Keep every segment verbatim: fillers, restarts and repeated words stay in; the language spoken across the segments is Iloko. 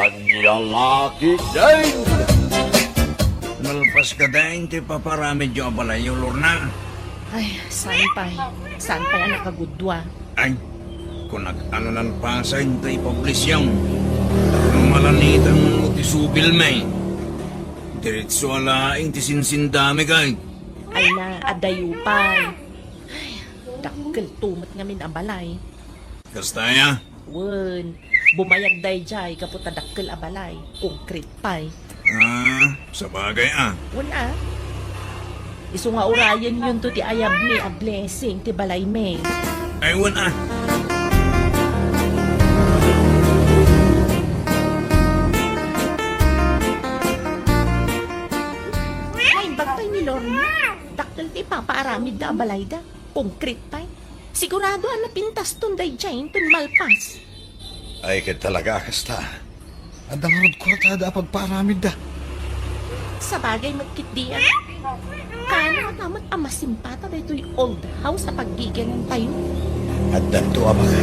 Ania laki, Deng? Nalpas ka, Deng, ti paparamidyo a balayyo, Lorna? Ay, saan pay? Saan pay a nakagudua? Ay, kunak, ano, nalpasen ti publisyon. Tapno malanitan mo ti subilmi. Diretso a laeng ti sinsindami, kay. Ay na, adayo pay. Ay, dakkel to met ngamin a balay. Kasta aya? Wen, bumayag daydiay gapu ta dakkel a balay, konkret pay. Ah, sabagay a. Wen a. Isu nga urayenyon to ti ayabmi a blessing ti balaymi. Ay, wen a. Naimbag pay ni Lorna. Dakkel ti ipapaaramidda a balayda. Konkret pay. Sigurado a napintaston daydiay inton malpas. Ay, ket talaga a kasta. Adda ngarud kuartada a pagpaaramidda. Sabagay met ketdi a. Kaano ngata met a masimpata daytoy old house a paggigenantayo? Addanto a baka.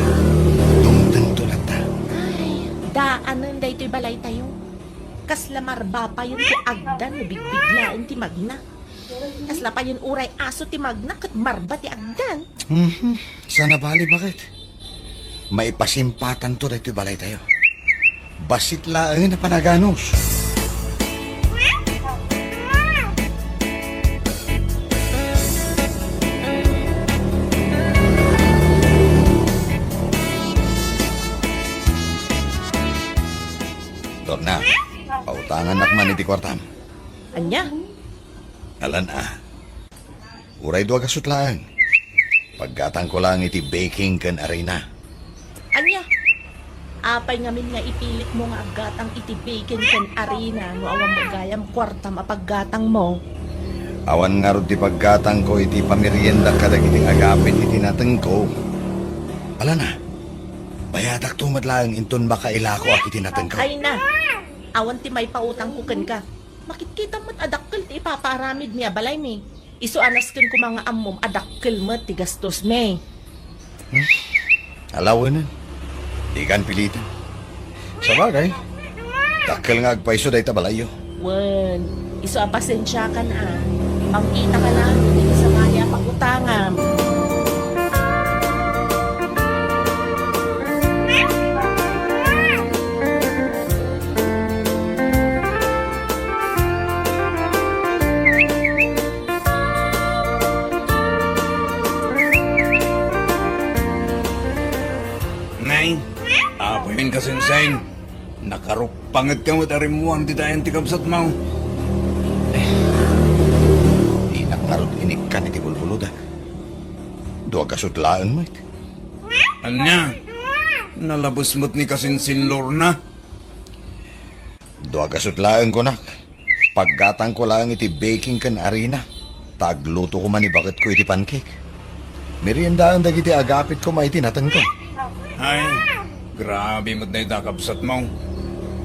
Dumdumto latta. Ay, daanen daytoy balaytayo. Kasla marba payen ti agdan no bigbiglaen ti magna. Kasla payen uray aso ti magna ket marba ti agdan. Mhm. Saan a bali, baket? Maipasimpatanto daytoy balaytayo. Bassit laeng a panaganus. Lorna, pautangannak man iti kuartam. Ania? Alan a. Uray dua gasut laeng. Paggatangko laeng iti baking ken arina. Ania? Apay ngamin nga ipilitmo nga aggatang iti baking ken arina no awan met gayam kuartam a paggatangmo? Awan ngarud ti paggatangko iti pamerienda kadagiti agapit iti natengko. Alan a, bayadakto met laeng inton makailako ak iti natengko. Ay na, awan ti maipautangko kenka. Makitkitam met a dakkel ti ipapaaramidmi a balaymi. Isu a nasken koma nga ammom a dakkel met ti gastosmi. Hmm. Alawenen. Dikan piliten. Sabagay, dakkel nga agpayso dayta balayyo. Wen, isu a pasensiakan a. Pangkitaka laeng iti kasabali a pagutangam. Nay, apayen ka, Senseng? Nakaruppanget ka met a rimmuar dita ayan ti kabsatmo. Eh, dinak ngarud inikkan iti bulbuludak. Dua gasut laeng met. Ania? Nalabes met ni Kasinsin Lorna? Dua gasut laeng kunak. Paggatangko laeng iti baking ken arina, ta agluto koma ni baketko iti pancake. Meriendaen dagiti agapit koma iti natengko. Ay, grabe met dayta kabsatmo.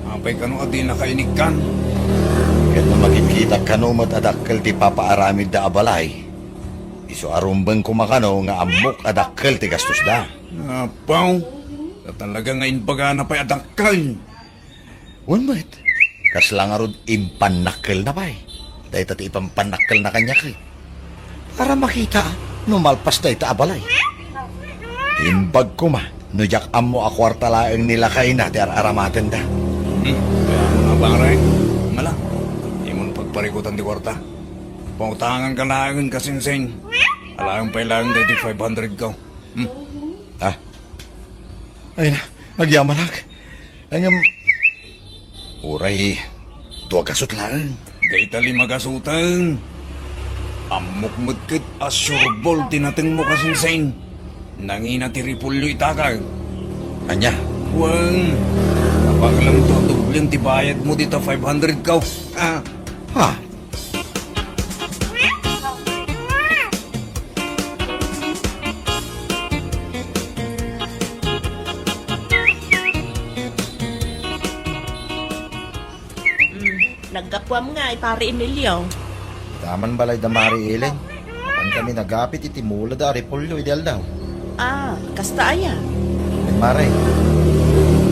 Apay kano a dinaka inikkan? Ket no makitkitak kano met a dakkel ti papaaramidda a balay, isu a rumbeng koma kano nga ammok a dakkel ti gastosda. Apaw, ta talaga nga imbagana pay a dakkel. Wen met, kasla ngarud impannakkelna pay. Dayta ti ipampannakkelna kaniak, eh. Para makita no malpas dayta a balay. Imbag koma no diak ammo a kuarta laeng ni lakayna ti ar-aramatenda. Hmm, kaya mo nga, pare. Ngala, di mo pagparikutan ti kuarta. Pautangan ka laeng, Kasinsin. Alaen pay laeng daydi five hundred ko. Hmm. Ah. Ay na, agyamanak. Ngem, uray, dua gasut laeng. Dayta lima gasuten. Ammok met ket a sureball ti natengmo, Kasinsin. Nangina ti repolyo itakak. Ania? Wen, napaglamto a doblen ti bayadmo dita five hundred ko. Ah. Ha? Mm, naggapuam ngay, Pare Emilio. Ita man balay da Mare Ellen. Apan kami nagapit iti mula da Aripulyo idi aldaw. Ah, kasta aya? Wen, Mare.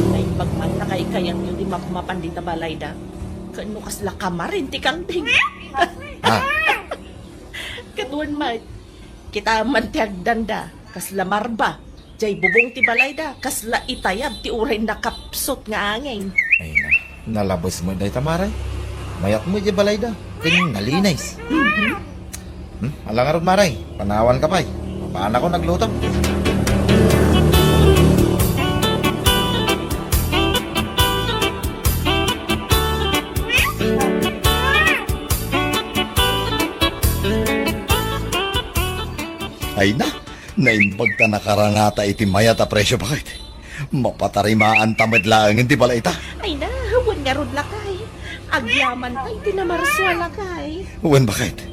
Naimbag man ta kay Yan yun, di mapmapan dita balayda. Ken no kasla kamarin ti kalding. Ah. Ket wen met, kitaem man ti agdanda, kasla marba. Jay bubong ti balayda, kasla itayab ti uray nakapsut nga angin. Ay na, nalabes met dayta, Mare. Mayat met jay balayda, ken nalinis. Mhm. Hmm? Ala ngarud, Mare, panawanka pay. Papanakon agluto. Ay na, naimbag ta nakaranata iti mayat a presio, baket. Mapatarimaanta met laengen ti balayta. Ay na, wen ngarud, lakay. Agyamanta iti namarsua, lakay. Wen, baket.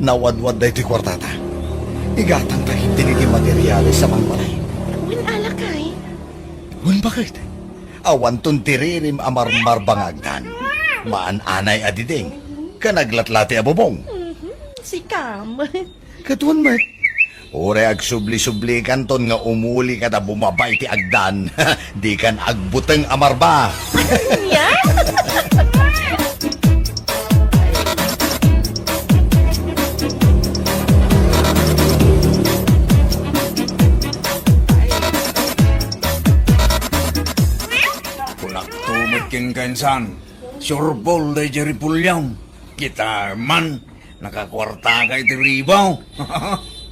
Nawadwad daytoy kuartata. Igatangta ketdin iti materiales a mangbalay. Wen a, lakay. Wen, baket. Awanton ti ririm a marmarba nga agdan. Maan-anay a diding. Ken aglatlati a bubong. Mhm, sikam. Ket wen met, uray agsubli-sublikanton nga umuli kada bumaba iti agdan, dikan agbuteng a marba. Ania? Kunakto met kenka, insan, surbol daydiay ripuliam. Kitaem man, nakakuartaka iti ribaw.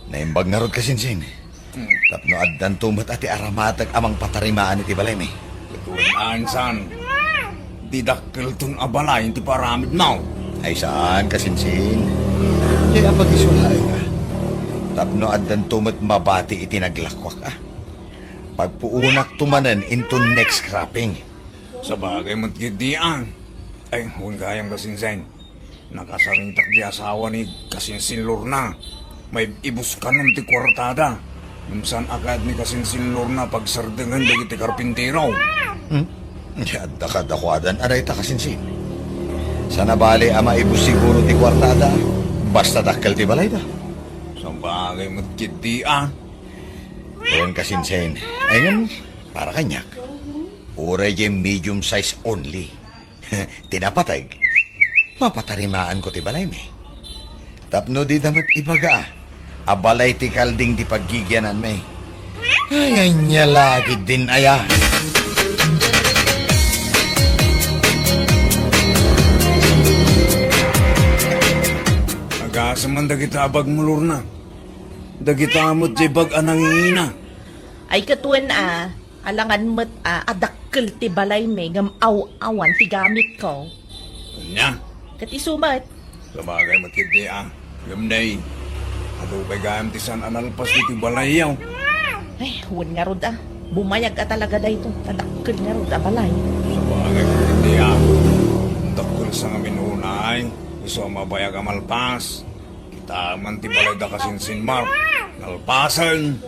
Naimbag ngarud, kasinsin. Hmm. Tapno addanto met a ti aramatek a mangpatarimaan iti balaymi. Ket wen a, insan, ti dakkelton a balay ti paaramidmo. Ay saan, kasinsin. Jay a pagisulaen, a. Tapno addanto met mabati iti naglakuak, a. Pagpuonakto manen into next cropping. Sabagay met ketdi, a. Ay, wen gayam, kasinsin. Nakasaritak ti asawa ni kasinsin Lorna. Maib-ibuskanon ti kuartada. Ngem saan a kayat ni kasinsin Lorna pagsardengen dagiti karpintero. Hmm? Adda kadakuadan a dayta, kasinsin. Saan a bale a maibus siguro ti kuartada. Basta dakkel ti balayda. Sabagay met ketdi, a. Wen, kasinsin. Ay, ngem, para kaniak. Uray jay medium size only. Ti napateg, mapatarimaanko ti balaymi. Tapno dida met ibaga a balay ti kalding ti paggigiananmi. Ay, ania la ketdin aya. Agasem man dagita a bagmo, Lorna. Dagita met jay bag a nangingina. Ay, ket wen a, alangan met a, a dakkel ti balaymi ngem aw-awan ti gamitko. Ania? Ket isu met. Sabagay met ketdi, a. Ngem nay, adu pay gayam ti saan a nalpas iti balayyo. Ay, wen ngarud a. Bumayag a talaga daytoy, ta dakkel ngarud a balay. Sabagay met ketdi, a. Dakkel sa ngamin unay, isu a mabayag a malpas. Kitaem man ti balayda, kasinsin, Mark. Nalpasen.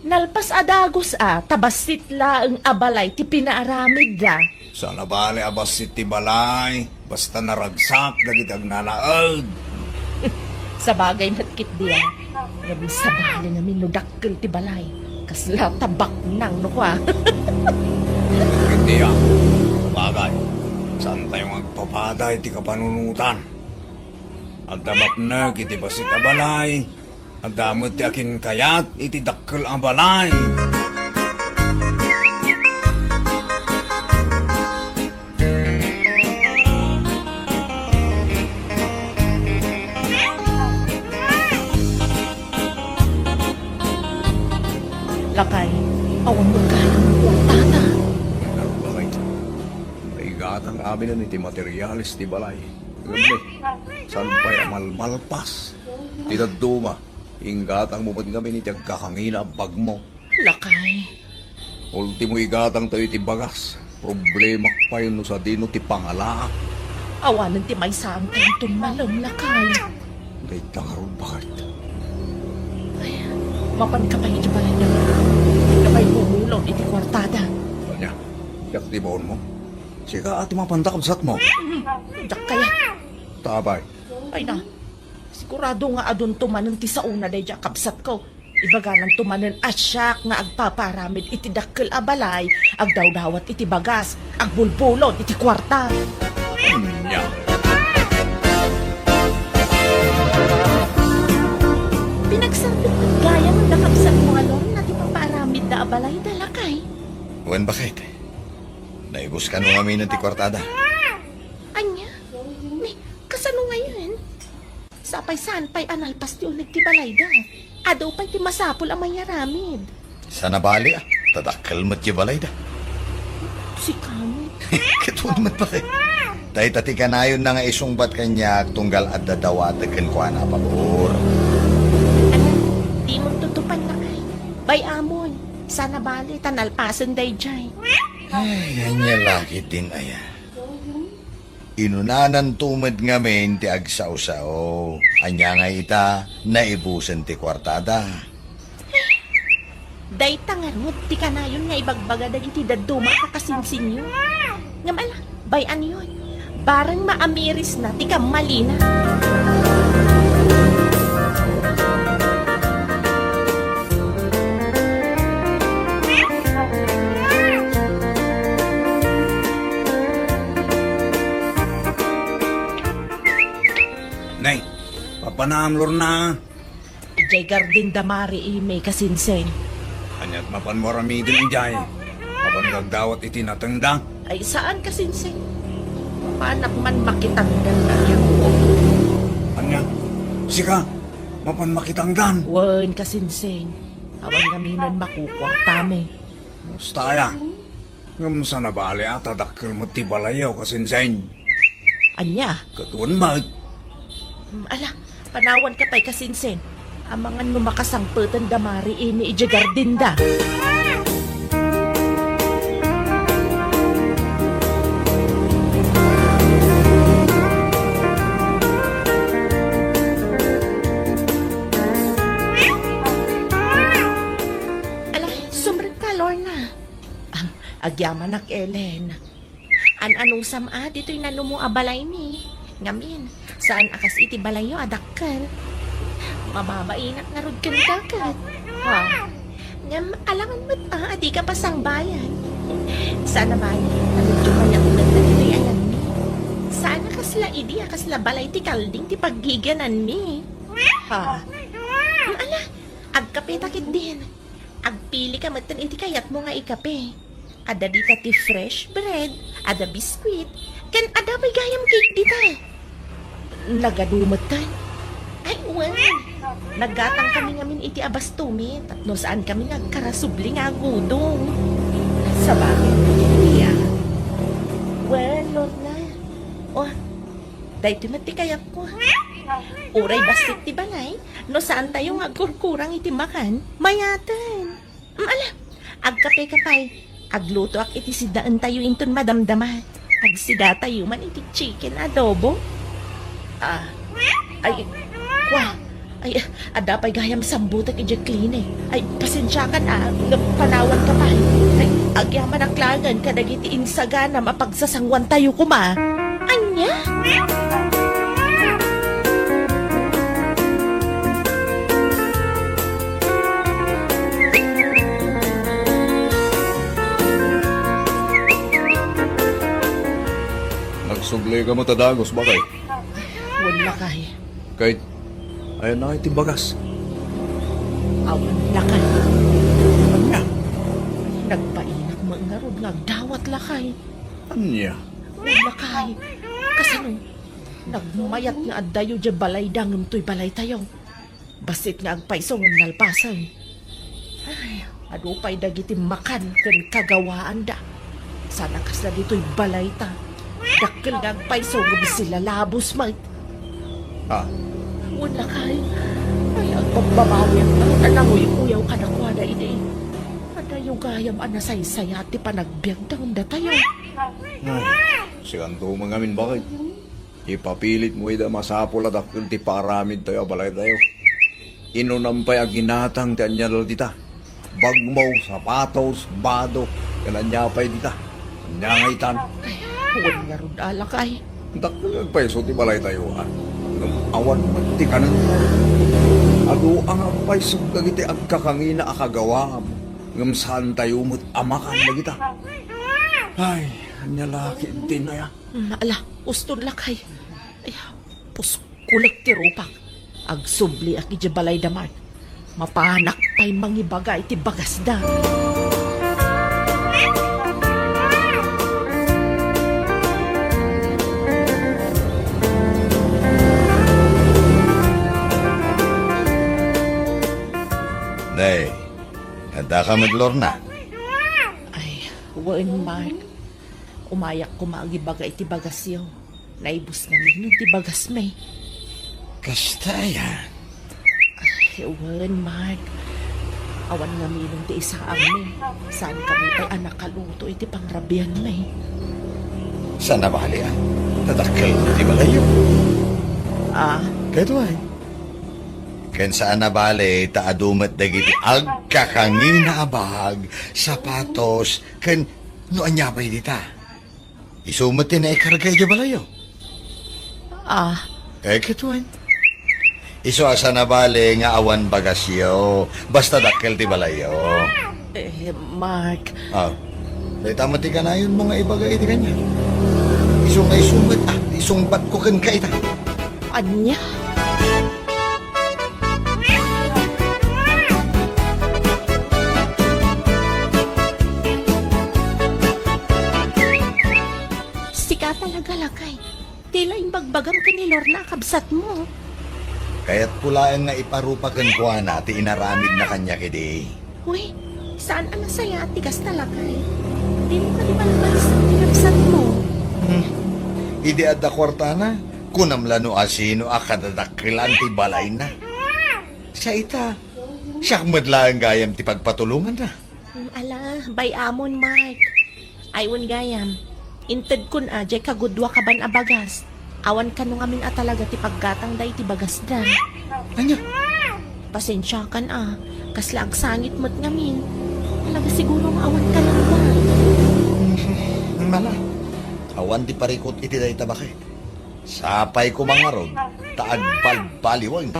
Nalpas a dagus a, ta bassit laeng a balay ti pinaaramidda. Saan a bale a bassit ti balay, basta naragsak dagiti agnanaed. Sabagay met ketdi a. Ngem sabali ngamin no dakkel ti balay. Kasla tabaknang no kua. Ketdi a. Sabagay. Saantayo nga agpapada iti kapanunotan. Adda mapnek iti bassit a balay. Adda met ti akinkayat iti dakkel a balay. Lakay, awan met gayam kuartata. Lakay, naigatang aminen iti materiales ti balay. Ngem, saan pay a malmalpas ti dadduma? Inggatangmo met ngamin iti agkakangina a bagmo. Lakay. Ultimo, igatangtayo iti bagas. Problemak pay no sadino ti pangalaak. Awanen ti maysaantayo inton malem, lakay. Dayta ngarud, baket. Ay, mapanka pay iti balay na. Dika pay bumulong iti kuartada. Ania? Diak ti baonmo? Sika a ti mapanda, kabsatmo. Mhm. Diak kayat. Ta apay? Ay na, sigurado nga adunto manen ti saona daydiay a kabsatko. Ibagananto manen a siak nga agpapaaramid iti dakkel a balay, agdawdawat iti bagas, agbulbulod iti kuarta. Ania? Pinagsapit met gayam da kabsatmo a Lorna ti papaaramidda a balayda, lakay. Wen, baket. Naibus kano ngamin ti kuartada. Ania? Ni, kasano ngayen? Sapay saan pay a nalpas ti uneg ti balayda. Adu pay ti masapul a manyaramid. Saan a bali, a. Ta dakkel met ti balayda. Sika met. Ket wen met, baket. Dayta ti kanayonna nga isungbat kaniak tunggal adda dawatek kenkuana a pabor. Ania, dimon tutupan, lakay. Bay-amon, saan a bali ta nalpasen daydiay. Ay, ania la ketdin aya. Inunananto met ngamin ti agsao-sao. Ania ngay ita, naibusen ti kuartada. Dayta ngarud ti kanayon nga ibagbaga dagiti dadduma a kakasinsinyo. Ngem ala, bay-anyon. Bareng maamirisna ti kammalina. Nay, papanam, Lorna. Idiay gardin da Mari Amy, kasinseng. Aniat mapanmo aramiden idiay? Mapan agdawat iti natengda? Ay, saan, kasinseng. Mapanak man makitangdan nga iyakuok. Ania? Sika, mapan makitangdan? Wen, kasinseng. Awan ngaminen makukuartami. Musta aya? Ngem saan a bali a ta dakkel met ti balayyo, kasinseng. Ania? Ket wen met. Hmm, ala, panawanka pay, kasinseng. Amangan no makasangpeten da Mari Amy idiay gardinda. Ala, sumrekka, Lorna. Ah, agyamanak, Ellen. An-anusam a ditoy nanumo a balaymi. Ngamin, saan a kas iti balayyo a dakkel. Mababainak ngarud kenka ket. Ha? Ngem, alangan met a, a dika pasangbayan. Saan a bali, ta medyo mayat met dagitoy ayanmi. Saan a kasla idi a kasla balay ti kalding ti paggigiananmi. Ha? Ala, agkapeta ketdin. Agpilika metten iti kayatmo nga ikape. Adda dita ti fresh bread, adda biskuit, ken adda pay gayam cake dita. Nagadu metten. Ay, wen. Naggatangkami ngamin iti abastomi tapno saankami nga agkarasubli nga agudong. Sabagay, Maria. Wen, Lorna. O, daytoy met ti kayatko. Uray bassit ti balay, no saantayo nga agkurkurang iti makan, mayaten. Mm, ala, agkapeka pay. Aglutoak iti sidaentayo inton madamdama. Agsidatayo man iti chicken adobo. Ah, ay, kwa, ay, adda pay gayam sambutek idiay klinik. Ay, pasensiakan a, ngem panawanka pay. Ay, agyamanak laengen kadagiti insaganam a pagsasangoantayo koma. Ania? Nagsublika met a dagus, baket? Wen, lakay. Ket, ayanna ngay ti bagas? Awan, lakay. Ania? Nagbainak met ngarud nga agdawat, lakay. Ania? Wen, lakay. Kasano? Nagmayat nga addayo diay balayda ngem toy balaytayo. Bassit nga agpayso ngem nalpasen. Ay, adu pay dagiti makan ken kagawaanda. Saan a kasla ditoy balayta. Dakkel nga agpayso ngem silalabos met. Ah. Wen, lakay. Ay, agbabbabawiak ngarud a nanguykuyaw kadakuada idi. Adayo gayam a nasaysayaat ti panagbiagda ngem datayo. Ay, sikanto met ngamin, baket. Ipapilitmo ida a masapul a dakkel ti paaramidtayo a balaytayo. Inunam pay a ginatang ti ania dita. Bagmo, sapatos, bado, ken ania pay dita. Ania nga itan? Ay, wen ngarud a lakay. Dakkel nga agpayso ti balaytayo, a. Ngem awan met ti kanen. Adu a nga agpaysok dagiti agkakangina a kagawam, ngem saantayo met a makan dagita. Ay, ania la ketdin aya? Mm, ala, uston lakay. Ay, puskulek ti rupak. Agsubliak idiay balayda, Mark. Mapanak pay mangibaga iti bagasda. Nay, addaka met, Lorna? Ay, wen, Mark. Umayak koma agibaga iti bagasyo. Naibus ngamin ti bagasmi. Kasta aya? Ay, wen, Mark. Awan ngamin ti isaangmi. Saan kami pay a nakaluto iti pangrabianmi. Saan a bali, a? Tadakkel ti balayyo. Ah? Kayto ay. Ken saan a bali ta adu met dagiti agkakangina a bag, sapatos, ken no ania pay dita. Isu met ti naikarga idiay balayyo. Ah. Eh, kitaem. Isu a saan a bali nga awan bagasyo, basta dakkel ti balayyo. Eh, Mark. Ah. Dayta met ti kanayonmo nga ibaga iti kaniak. Isu nga isu met, ah, isungbatko kenka ita. Ania? Sika talaga, lakay. Ti la imbagbagam ken ni Lorna a kabsatmo. Kayatko laeng nga iparupa kenkuana ti inaramidna kaniak idi. Uy, saan a nasayaat ti kasta, lakay? Dimo kadi balbalisem ti kabsatmo. Hmm. Idi adda kuartana, kunam la no asino a kadadakkelan ti balayna. Sa ita, siak met laeng gayam ti pagpatulonganna. Hmm, ala, bay-amon, Mark. Ay, wen gayam. Intedkon a diay kagudua kaban a bagas. Awan kano ngamin a talaga ti paggatangda iti bagasda. Ania? Pasensiakan a, kasla agsangit met ngamin. Talaga siguro nga awan ka latta. Mala, awan ti parikut iti dayta baket. Sapay koma ngarud ta agbalbaliwen.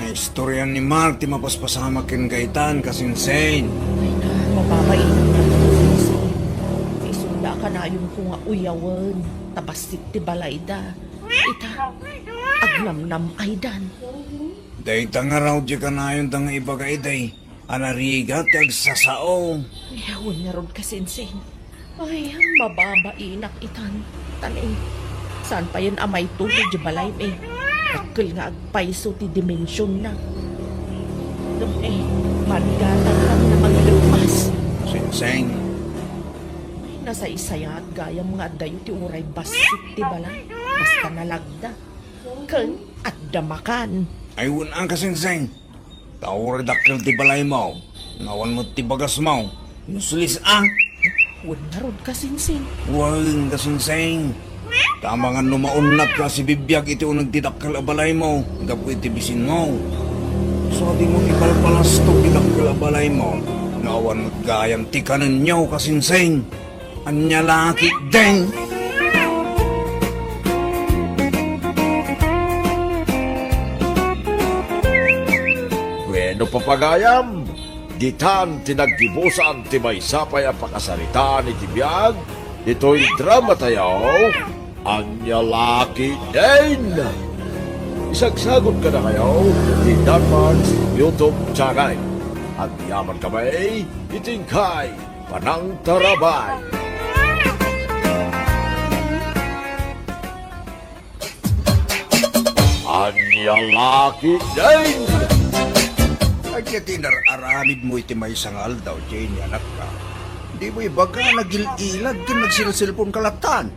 Naistoryan ni Mark ti mapaspasamak ken Gaetan, kasinsing. Ay na, mababain na. Isunda a kanayonko nga uyawen, ta bassit ti balayda. Ita, agnamnam-aydan. Dayta ngarud ti kanayonda nga ibaga idi a narigat ti agsasao. Ay, awan ngarud, kasinsing. Ay, mababainak itan. Tan, eh, saan payen a maitulod ti balaymi? Dakkel nga agpayso ti dimensionna. Ngem, eh, marigatan kami a maglekmas. Singsing. Ay, nasaysayaat gayam nga addayo ti uray bassit ti balay. Basta nalagda. Ken adda makan. Ay, wen a, kasingsing. Ta uray dakkel ti balaymo, nga awan met ti bagasmo. Useless a. Wen ngarud, kasinsing. Wen, kasinsing. Ta amangan no maunnatka a sibibiag iti uneg ti dakkel a balaymo, gapu iti bisinmo. Sadimo ibalbalastok ti dakkel a balaymo, nga awan met gayam ti kanenyo, kasinsing. Ania la ketdin? Bueno, papagayam, ditan ti naggibusan ti maysa pay a pakasaritaan iti biag, ditoy dramatayo, Ania la ketdin? Isagsagut kadakayo ti Danmark's YouTube channel. Agyaman kami iti inkay panangtarabay. Ania la ketdin? Ania ti inar-aramidmo iti maysa nga aldaw, Jenny, anakka? Dimo ibaga, nagil-ilad ken nagselselponka lattan.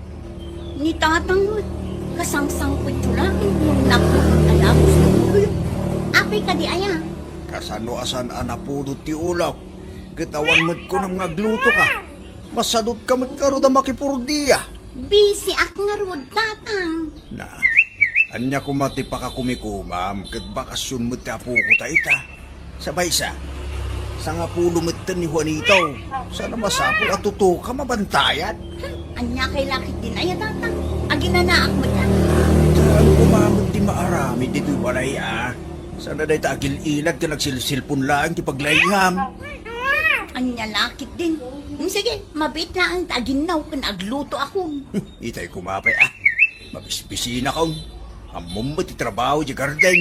Ni tatang met, kasangsangpetyo la ken umungnak met a dagus ti uloyo. Apay kadi aya? Kasano a saan a napudot ti ulok? Ket awan met kunam nga aglutoka. Masadutka met ngarud a makipurdia. Bisiak ngarud, tatang. Na, ania koma ti pakakumikomam ket bakasion met ti apoko ta ita? Sa maysa, sangapulo metten ni Juanito. Saan a masapul a tutuka mabantayan. Ania kay lakit din aya, Tatang? Aginanaak met a. Saan koma met ti maaramid ditoy balay a? Saan a dayta agil-ilad ken agsilsilpon laeng ti paglaingam. Ania lakit din? Hmm, sige, mabiit laeng ta aginnaw ken agluto akon. Itay koma pay a. Mabisbisinakon. Ammom met ti trabaho idiay garden.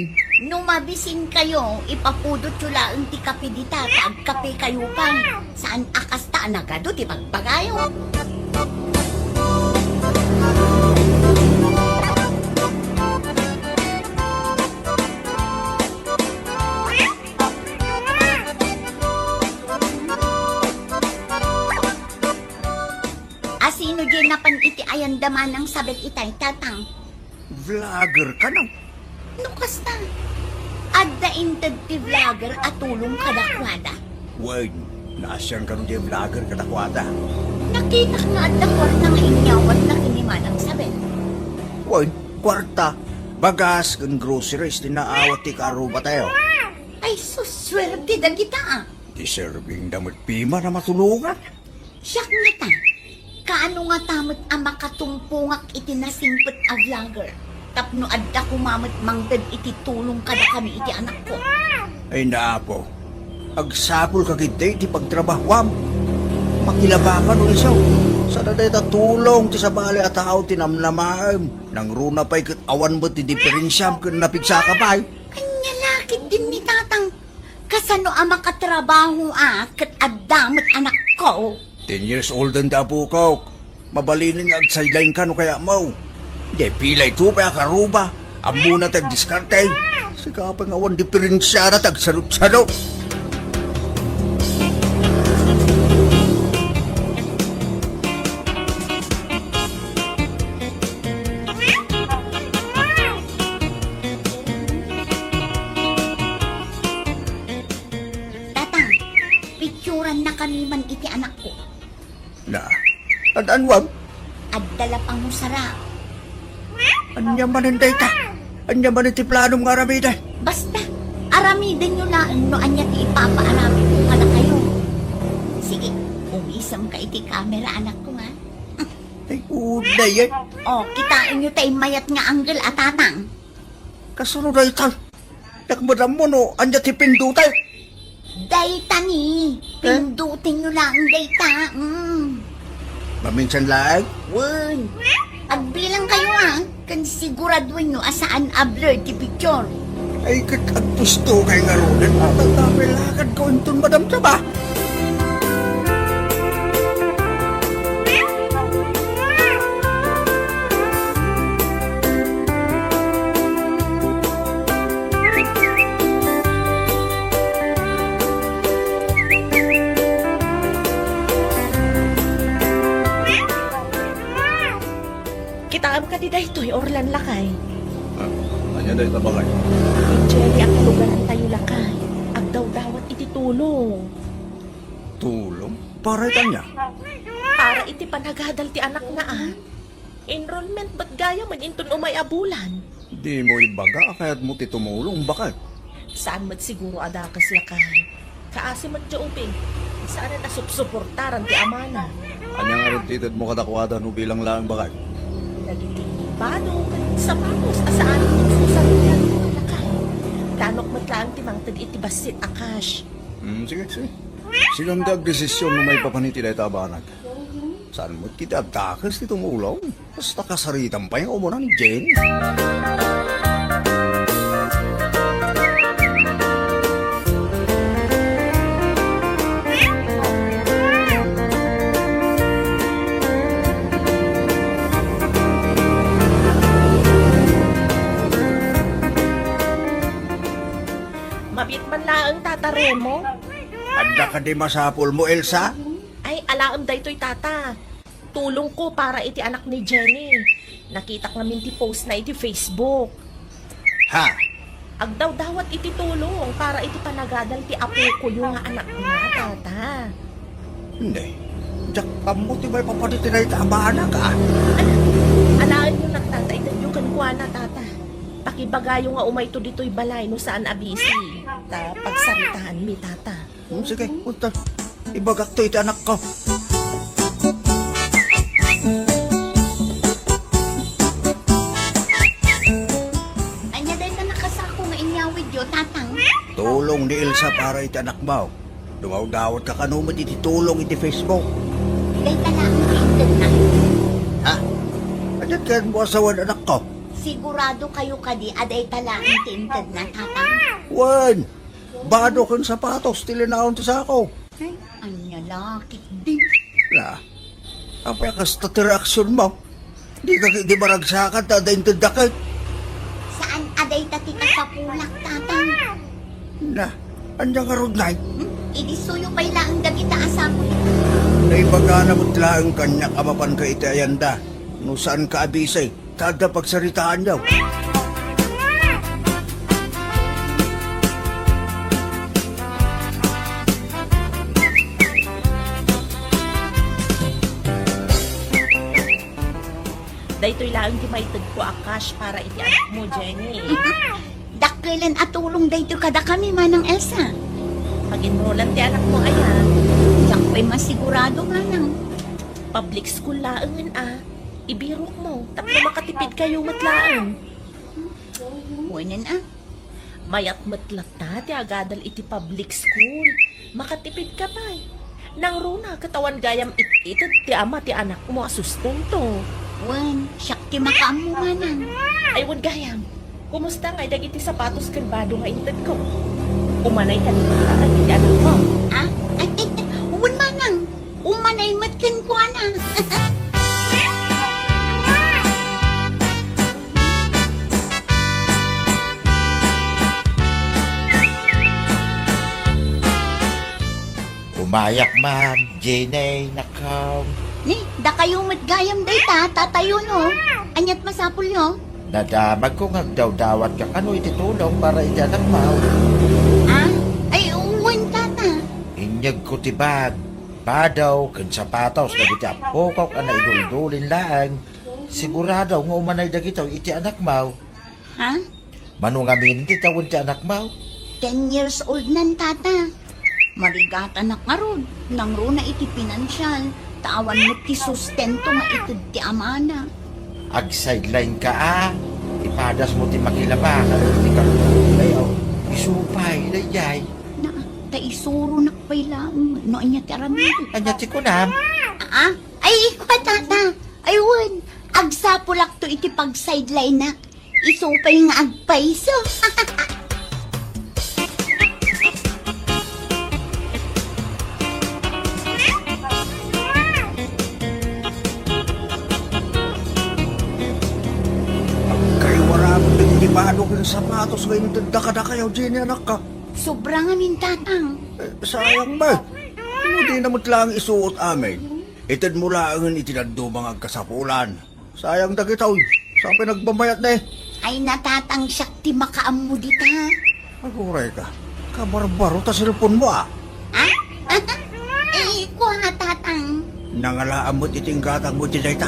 No mabisinkayo, ipapudotyo laeng ti kape dita ta agkapekayo pay. Saan a kasta a nagadu ti bagbagayo. Asino diay napan iti ayanda Manang Sabel itay, Tatang? Vlogger kano? No kasta, adda inted ti vlogger a tulong kadakuada? Wen, naasian kano diay vlogger kadakuada? Nakitak nga adda kuarta nga inyawatna ken ni Manang Sabel. Wen, kuarta, bagas ken groceries ti naawat ti kaarrubatayo. Ay, sus, suerte dagita a. Deserving da met piman a matulongan. Siak ngata, kaano ngata met a makatumpongak iti nasingpet a vlogger tapno adda koma met mangted iti tulong kadakami iti anakko? Ay, Apo, agsapulka ketdi iti pagtrabahoam. Makilabakan no isu. Saan a dayta tulong ti sabali a tao ti namnamaem. Nangruna pay ket awan met ti diperensiam ken napigsaka pay. Ania lakit din ni Tatang? Kasano a makatrabaho a ket adda met anakko? Ten years old ti apokok. Mabalinen nga agsideline ka no kayatmo. Diay pila ito pay a karuba. Ammona ti agdiskarte. Sika pay nga awan diperensiana ti agsarot-sarot. Tatang, pictureannakami man iti anakko. Na, ad-anuam? Adda la pangusara. Ania manen dayta? Ania manen ti planom nga aramiden? Basta, aramidenyo laeng no ania ti ipapaaramidko kadakayo. Sige, umisemka iti kamera, anakko, nga. Ay, uday, eh. O, kitaenyo tay mayat nga angle a, Tatang. Kasano dayta? Diak madammo no ania ti pindutek. Dayta ni, eh? Pindutenyo laeng dayta. Mm. Maminsan laeng? Wen. Agbilangkayo, a, ken siguraduenyo a saan a blur ti picture. Ay, ket agpustukay ngaruden. Adda pay lakadko inton madamdama. Kitaem kadi daytoy, Orlan, lakay? Ah, ania dayta, baket? Ni Jenny a kalugarantayo, lakay. Agdawdawat iti tulong. Tulong? Para iti ania? Para iti panagadal ti anakna, a. Enrollment met gayam inton umay a bulan. Dimo ibaga a kayatmo ti tumulong, baket? Saan met siguro a dakes, lakay. Kaasi met diay ubing, saanen a supsuportaran ti amana. Ania ngarud ti itedmo kadakuada no bilang laeng, baket? Dagiti bado ken sapatos a saanen ti susarita, lakay. Planok met laeng ti mangted iti bassit a cash. Hmm, sige, sige. Sika ti agdesision no maipapan iti dayta a banag. Saan met ketdi a dakes ti tumulong? Basta kasaritam pay nga umuna ni Jenny. Mabiit man laeng, Tata Remo. Adda kadi masapulmo, Elsa? Ay, alaem daytoy, Tata. Tulongko para iti anak ni Jenny. Nakitak ngamin ti postna iti Facebook. Ha? Agdawdawat iti tulong para iti panagadal ti apokoyo nga anakna, Tata. Hindi. Diak ammo ti maipapan iti dayta a banag, a. Ala, alaenyo nak, Tata, itedyo kenkuana, Tata. Pakib- Pagayo nga umayto ditoy balay no saan a busy. Ta pagsaritaanmi, tata. Hmm, sige, punta. Ibagakto iti anakko. Ania dayta nakasako nga inyawidyo, tatang? Tulong ni Elsa para iti anakmo. Dumawdawat ka kano met iti tulong iti Facebook. Dayta laeng ti intedna. Ha? Aniat kayatmo a sawen, anakko? Sigurado kayo kadi a dayta laeng ti intedna, tatang? Wen! Bado ken sapatos ti linaon ti sako. Ay, ania la ketdi? La, apay a kasta ti reaksionmo? Dika ketdi maragsakan ta adda intedda ket? Saan a dayta ti kasapulak, tatang. Na, ania ngarud ngay? Hmm? Idi suyo pay laeng dagita a sapul. Naibagana met laeng kaniak a mapanka iti ayanda no saanka a busy. Ta adda pagsaritaanyo. Daytoy laeng ti maitedko a cash para iti anakmo, Jenny. Dakkelen a tulong daytoy kadakami, Manang Elsa. Pag-enrollan ti anakmo, aya? Diak pay masigurado, Manang. Public school laengen a. Ibirokmo, tapno makatipidkayo met laeng. Wenen a. Mayat met latta ti agadal iti public school. Makatipidka pay. Nangruna ket awan gayam it-ited ti ama ti anakmo a sustento. Wen, siak ti makaammo, Manang. Ay, wen gayam. Kumusta ngay dagiti sapatos ken bado nga intedko? Umanay kadi met laeng iti anakmo? Ah? Ay, wen, Manang. Umanay met kenkuana. Umayak man, Jenny, nakam. Ni, dakayo met gayam dayta, tatayo no. Aniat masapulyo? Nadamagko nga agdawdawatka kano iti tulong para iti anakmo. Ah? Ay, wen, tata. Inyegko ti bag, bado, ken sapatos dagiti appokok a naiduldulin laeng. Sigurado nga umanay dagitoy iti anakmo. Ha? Mano ngamin ti tawen ti anakmo? Ten years old nan, tata. Marigatanak ngarud, nangruna iti pinansial, ta awan met ti sustento nga ited ti amana. Ag-sideline ka a, ipadasmo ti makilaba kadagiti karton ti bayaw. Isu pay daydiay. Na, ta isuronak pay laeng no ania ti aramid. Ania ti kunam? Ah? Ay, ikua, tata. Ay, wen, agsapulakto iti pag-sideline-nak. Isu pay nga agpayso. Agkaywaram dagiti bado ken sapatos nga intedda kadakayo, Jenny, anakko. Sobra ngamin, tatang. Eh, sayang ba? No dina met laeng isuot amin, itedmo laengen iti dadduma nga agkasapulan. Sayang dagitoy. Sa pay nagbabayad ne. Ay, natatang, siak ti makaammo dita. Aguray ka. Kabarbaro ta cellphone mo, ah. Ha? Eh, kua, tatang. Nangalaam met iti inggatang mo iti dayta.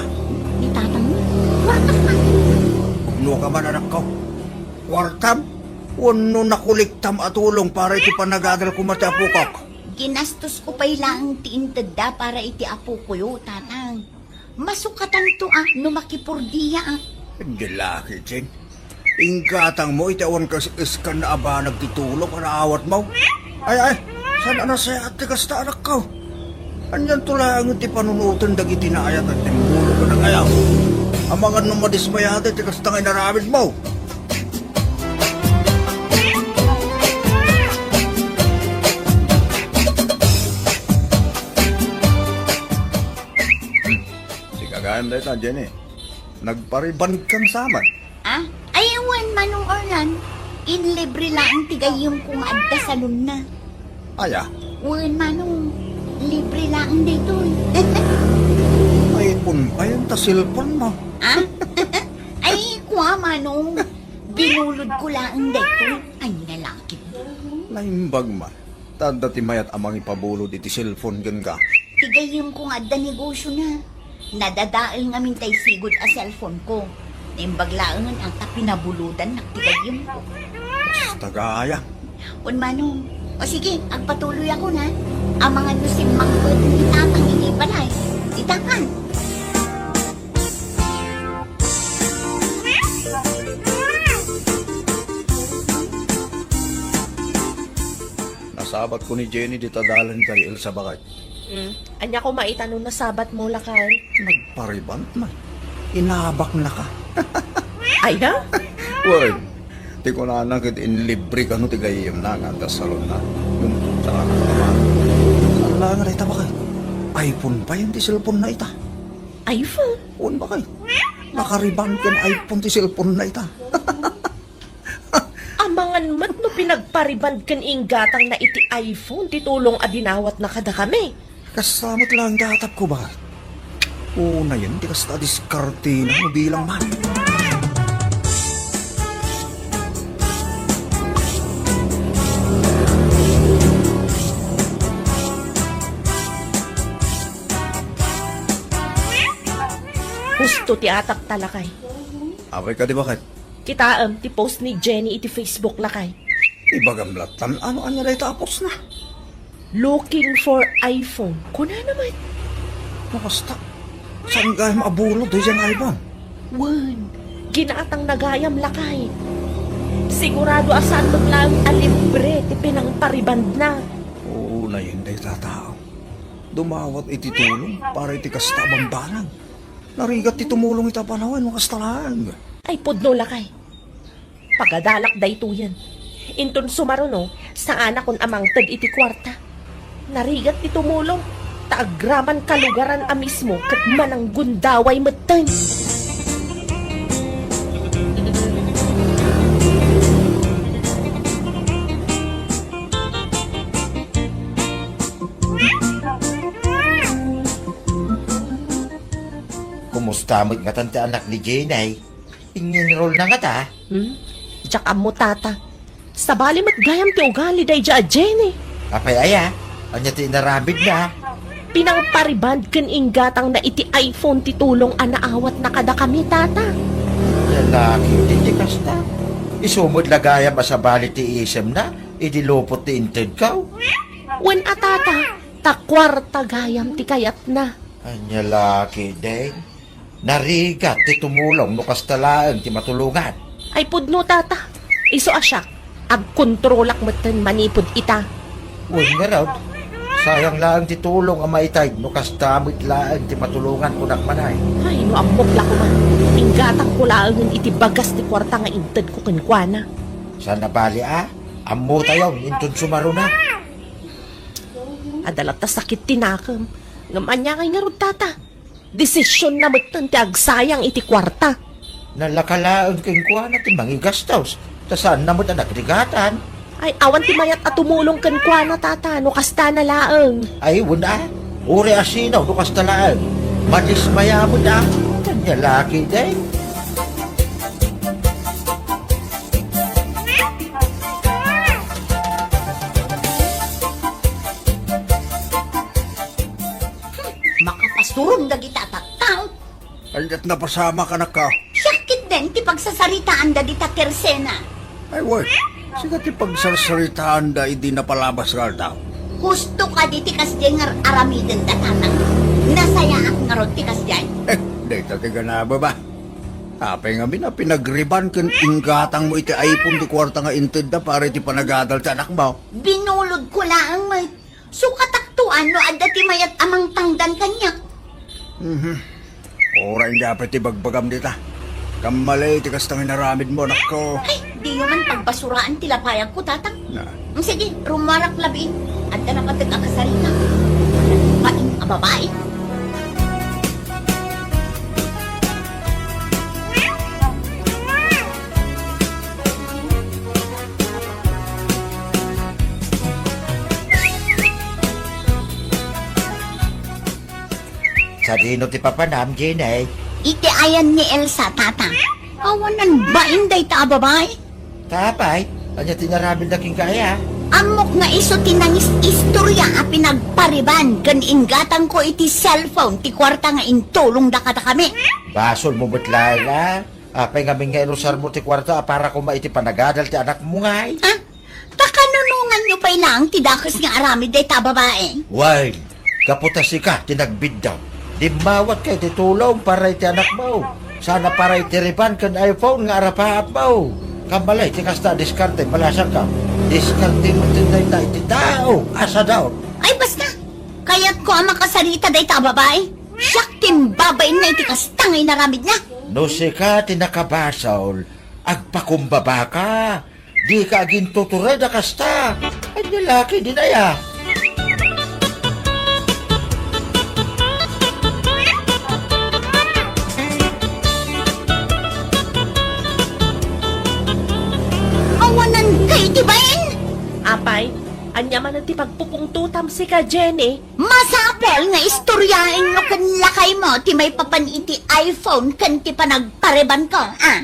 Ni tatang mo? Kuarta ka. Pudno ka man, anakko. Kuartam? Wenno nakuliktam a tulong para iti panagadal koma ti apokok? Ginastosko pay laeng ti intedda para iti apokoyo, tatang. Masukatanto a no makipordiaak. Adi la ketdin. Inggatang mo iti awan kas-, kaskan a banag ti tulong a naawat mo. Ay, ay, saan a nasayaat ti kasta, anakko? Anianto laeng ti panunoten dagiti naayat a timbulong kadakayo? Amangan no madismayada ti kasta nga inaramid mo. Sika gayam dayta, Jenny. Nagparibandkan sa met. Ah? Ay, wen, Manong Orlan. Inlibre laeng ti gayyemko nga adda salonna. Aya? Wen, Manong. Libre laeng daytoy. Ay, kun payen ta cellphone mo. Ah? Ay, kua, Manong. Binulodko laeng daytoy. Ay, nalakip. Naimbag man. Ta adda ti mayat a mangipabulod iti cellphone kenka. Ti gayyemko nga adda negosiona. Nadadael ngamin tay sigud a cellphoneko. Naimbag laengen a ta pinabulodannak ti gayyemko. Basta gayam. Wen, Manong. O sige, agpatuloyakon, ha. Amangan no simmangpet ni Tatang iti balay. Ita kan. Nasabatko ni Jenny dita dalan kay Elsa, baket. Hmm. Ania koma ita no nasabatmo, lakay? Nagpariband man. Inabaknaka. Aya? Wen, ti kunana ket inlibre kano ti gayyemna nga adda salonna. Ngem saan a naman. Saan laeng a dayta, baket? iPhone pay ti cellphone-na ita. iPhone? Wen, baket. Nakariband ken iPhone ti cellphone-na ita. Amangan met no pinagpariband ken inggatangna iti iPhone ti tulong a dinawatna kadakami. Kasta met laeng ti atapko, baket. Unayen ti kasta a diskartena no bilang man. Husto ti atapta, lakay. Apay kadi, baket? Kitaem ti post ni Jenny iti Facebook, lakay. Ibagam lattan, ano ania dayta a postna? "Looking for iPhone," kunana met. No kasta, saan gayam a bulod daydiay iPhone? Wen, ginatangna gayam, lakay. Sigurado a saan met laeng a libre ti pinangparibandna. Unayen dayta a tao. Dumawat iti tulong para iti kasta a bambanag. Narigat ti tumulong ita a panawen no kasta laeng. Ay, pudno, lakay. Pagadalak daytoyen. Inton sumaruno, saanakon a mangted iti kuarta. Narigat ti tumulong, ta agraman kalugaran a mismo ket mananggundaway metten. Kumusta met ngatan ti anak ni Jenny? Ingenrol na ngata? Hmm? Diak ammo, tata. Sabali met gayam ti ugali daydiay a Jenny. Apay aya? Ania ti inaramidna? Pinangpariband ken inggatangna iti iPhone ti tulong a naawatna kadakami, tata. Lalaki, ti, ti kasta. Isu met la gayam a sabali ti isemna, idi lupot ti intedko. Wen a, tata, ta kuarta gayam ti kayatna. Ania la ketdin? Narigat ti tumulong no kasta laeng ti matulongan. Ay pudno, tata. Isu a siak, agkontrolak metten manipud ita. Wen ngarud, sayang laeng ti tulong a maitay no kasta met laeng ti matulongan, kunak man ay. Ay, no ammok la koma. Inggatangko laengen iti bagas ti kuarta nga intedko kenkuana. Saan a bali a? Ammotayon inton sumaruna. Adda latta sakit ti nakem. Ngem ania ngay ngarud, tata? Desisionna metten ti agsayang iti kuarta. Nalaka laeng kenkuana ti mangigastos, ta saanna met a nagrigatan. Ay, awan ti mayat a tumulong kenkuana, tata, no kastana laeng. Ay, wen a, uray a sino no kasta laeng. Madismaya met a, ania la ketdin? Makapasturon dagita a tattao. Ay, ket napasamak, anakko. Siak ketdin ti pagsasaritaanda dita Tersena. Ay, wen, sika ti pagsarsaritaanda idi napalabas nga aldaw. Husto kadi ti kasdiay nga ar-aramidenda, tatang? Nasayaat ngarud ti kasdiay? Eh, dayta ti ganaba ba? Apay ngamin a pinagriband ken inggatangmo iti iPhone ti kuarta nga intedda para iti panagadal ti anakmo? Binulodko laeng met. Sukatakto a no adda ti mayat a mangtangdan kaniak. Mhm. Uray, ania pay ti bagbagam dita? Kammali ti kasta nga inaramidmo, anakko. Ay, diyo man pagbasuraan ti lapayagko, tatang. Na. Mm, sige, rumuarak labi. Adda napateg a kasarita. Baing a babai. Sadino ti papanam, Jenny? Iti ayan ni Elsa, tata. Awanan bain dayta a babai. Apay, ania ti inaramidna kenka aya? Ammok nga isu ti nangis-istorya a pinagpariban ken inggatangko iti cellphone ti kuarta nga intulongda kadakami. Basolmo met laeng a. Apay ngamin nga inusarmo ti kuarta a para koma iti panagadal ti anakmo ngay? Ah, pakanunonganyo pay laeng ti dakes nga aramid dayta babai? Wen, gapu ta sika ti nagbidda. Dimmawatka iti tulong para iti anakmo. Sana para iti riban ken iPhone nga arapaapmo. Kammalay ti kasta a diskarte, malasangka. Diskarte met dayta iti tao a sadaut. Ay, basta! Kayatko a makasarita dayta a babai. Siak ti imbabainna iti kasta nga inaramidna. No sika ti nakabasol, agpakumbabaka. Dika agintutured a kasta. Ania la ketdin aya? Awananka iti bain! Apay, ania manen ti pagpupungtotam sika, Jenny? Masapul nga istoryaenyo ken lakaymo ti maipapan iti iPhone ken ti panagparibanko, a?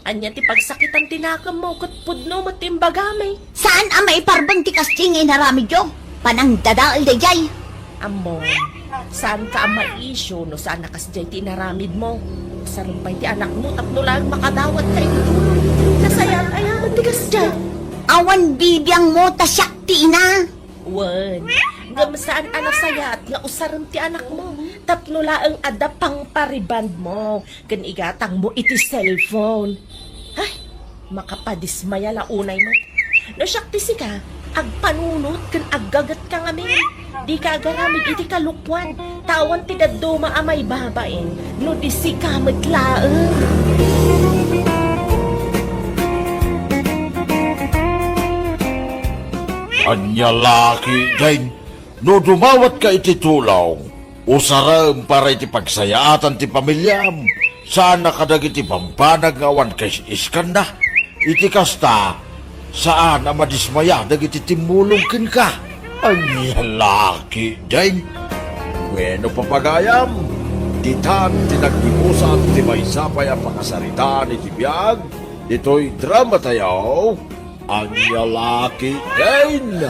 Ania ti pagsakitan ti nakemmo ket pudno met ti imbagami? Saan a maiparbeng ti kasdi nga inaramidyo? Panangdadael daydiay. Ammom, saanka a maisyu no saan a kasdiay ti inaramidmo. Usarem pay ti anakmo tapno laeng makadawatka iti tulong. Nasayaat aya met ti kasdiay? Awan bibiangmo ta siak ti ina. Wen, ngem saan a nasayaat nga usarem ti anakmo tapno laeng adda pangparibandmo ken igatangmo iti cellphone. Ay, makapadismaya la unay met. No siak ti sika, agpanunot ken aggagetka ngamin. Dika agaramid iti kalokuan, ta awan ti dadduma a maibabain no di sika met laeng. Ania la ketdin, no dumawatka iti tulong, usarem para iti pagsayaatan ti pamiliam, saan a kadagiti bambanag nga awan kais-iskanna. Iti kasta, saan a madismaya dagiti timmulong kenka. Ania la ketdin? Wenno, papagayam, ditan ti naggibusan ti maysa pay a pakasaritaan iti biag ditoy dramatayo. Ania la ketdin?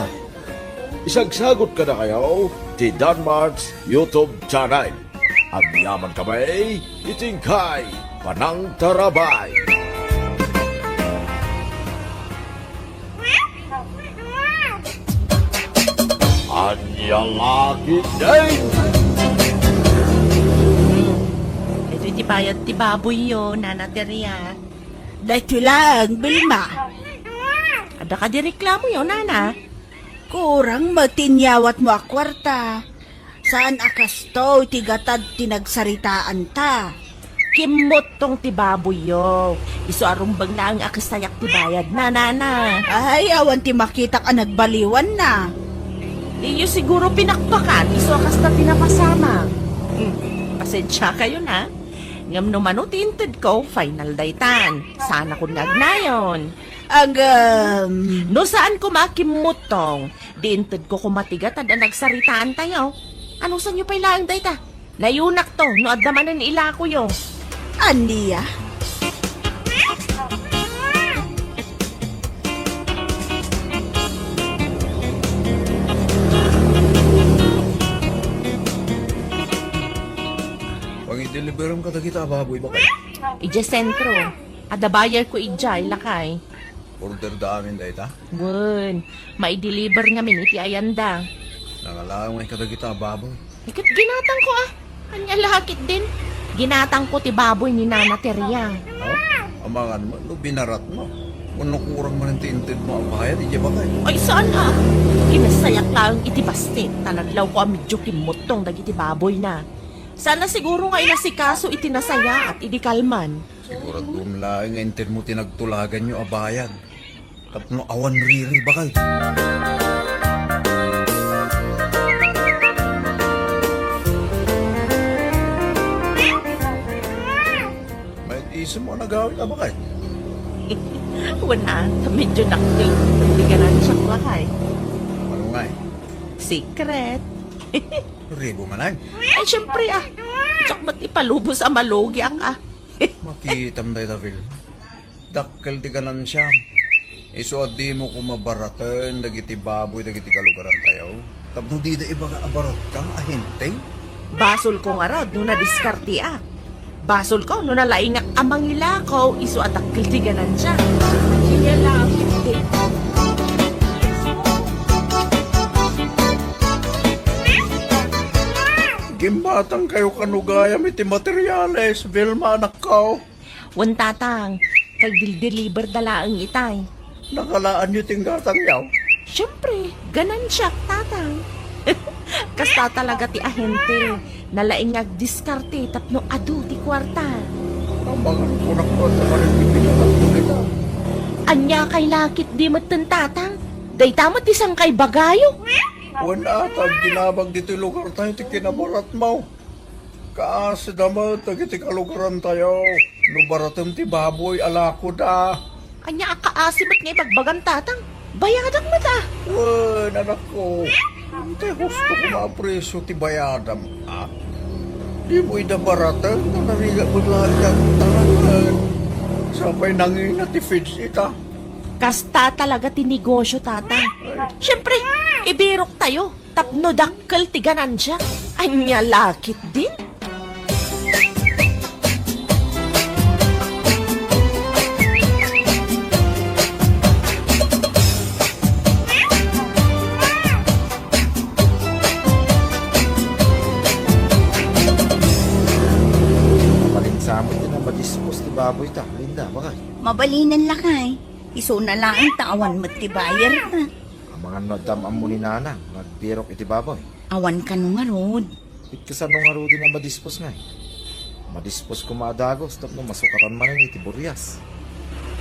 Isagsagot kadakayo ti Danmart's YouTube channel. Agyamankami iti inkay panangtarabay. Ania la ketdin? Iti ti bayad ti baboyyo, Nana Teria. Daytoy laeng, Vilma. Adda kadi reklamoyo, Nana? Kurang met ti inyawatmo a kuarta. Saan a kastoy ti gatad ti nagsaritaanta. Kimmuttong ti baboyyo. Isu a rumbeng laeng a kasayak ti bayadna, Nana. Ay, awan ti makitak a nagbaliwanna. Diyo siguro pinakpakan, isu a kasta ti napasamak. Hmm, pasensiakayo, na. Ngem no mano ti intedko, final daytan. Saanakon nga agnayon. Agam. No saan koma a kimmuttong, di intedko koma ti gatad a nagsaritaantayo. Anusanyo pay laeng dayta? Nayonakto no adda manen ilakoyo. Ania? Pangideliberem kadagita a baboy, bakay? Idiay sentro. Adda bayarko idiay, lakay. Order da amin dayta? Wen, maideliver ngamin iti ayanda. Nangalaw ngay kadagita a baboy. Iket ginatangko, a. Ania la ketdin? Ginatangko ti baboy ni Nana Teria. Aw, amangan met no binaratmo. Wenno kurang manen ti intedmo a bayad idiay bakay? Ay, saan, a. Kinasayak laeng iti bassit, ta nadlawko a medio kimmuttong dagiti baboyna. Saan a siguro nga inasikaso iti nasayaat idi kalman. Siguraduem laeng nga intedmo ti nagtulaganyo a bayad. Tapno awan riri, bakay. Maitisemmo a nagawid a, bakay? Wen, a, ta medio nakkel ti ganansiak, bakay. Ano ngay? Secret. Ribo man ay. Ay, siyempre, a. Diak met ipalubos a malugiak, a. Makitam dayta, Vilma. Dakkel ti ganansiam. Isu a dimo koma baraten dagiti baboy dagiti kalugarantayo. Tapno dida ibaga a baratka nga ahinting. Basolko ngarud no nadiskarteak. Basolko no nalaingak a mangilako isu a dakkel ti ganansio. Ania la, fifty. Gimmatangkayo kano gayam iti materiales, Vilma, anakko. Wen, Tatang, kagdildeliberda laeng itay. Nakalaanyo ti inggatangyo? Siempre, ganansiak, Tatang. Kasta talaga ti ahente. Nalaing nga agdiskarte tapno adu ti kuarta. Amangan ko na kuarta manen ti pinangato nila. Ania kay lakit di metten, Tatang? Dayta met ti sangkay bagayo. Wen, a, ta agginabag ditoy lugartayo ti kinabaratmo. Kaasida met dagiti kalugarantayo no baratem ti baboy a lakoda. Ania a kaasi met nga ibagbagam, Tatang? Bayadak met, a. Wen, anakko, intay husto koma a presio ti bayadam, a. Dimo ida baraten ta narigat met laeng ti agtaraken. Sapay nangina ti feeds ita. Kasta talaga ti negosio, Tatang. Siempre, ibiroktayo. Tapno dakkel ti ganansia, ania la ketdin? Mabalin sa met ti namadispos ti baboy ta, Linda, bakay? Mabalinen lakay. Isuna laeng ta awan met ti buyer ta. Amangan no adda am-ammo ni Nana nga agbirok iti baboy. Awan kano ngarud. Ket kasano ngaruden a madispos ngay? Madispos koma a dagus tapno masukatan manen iti burias.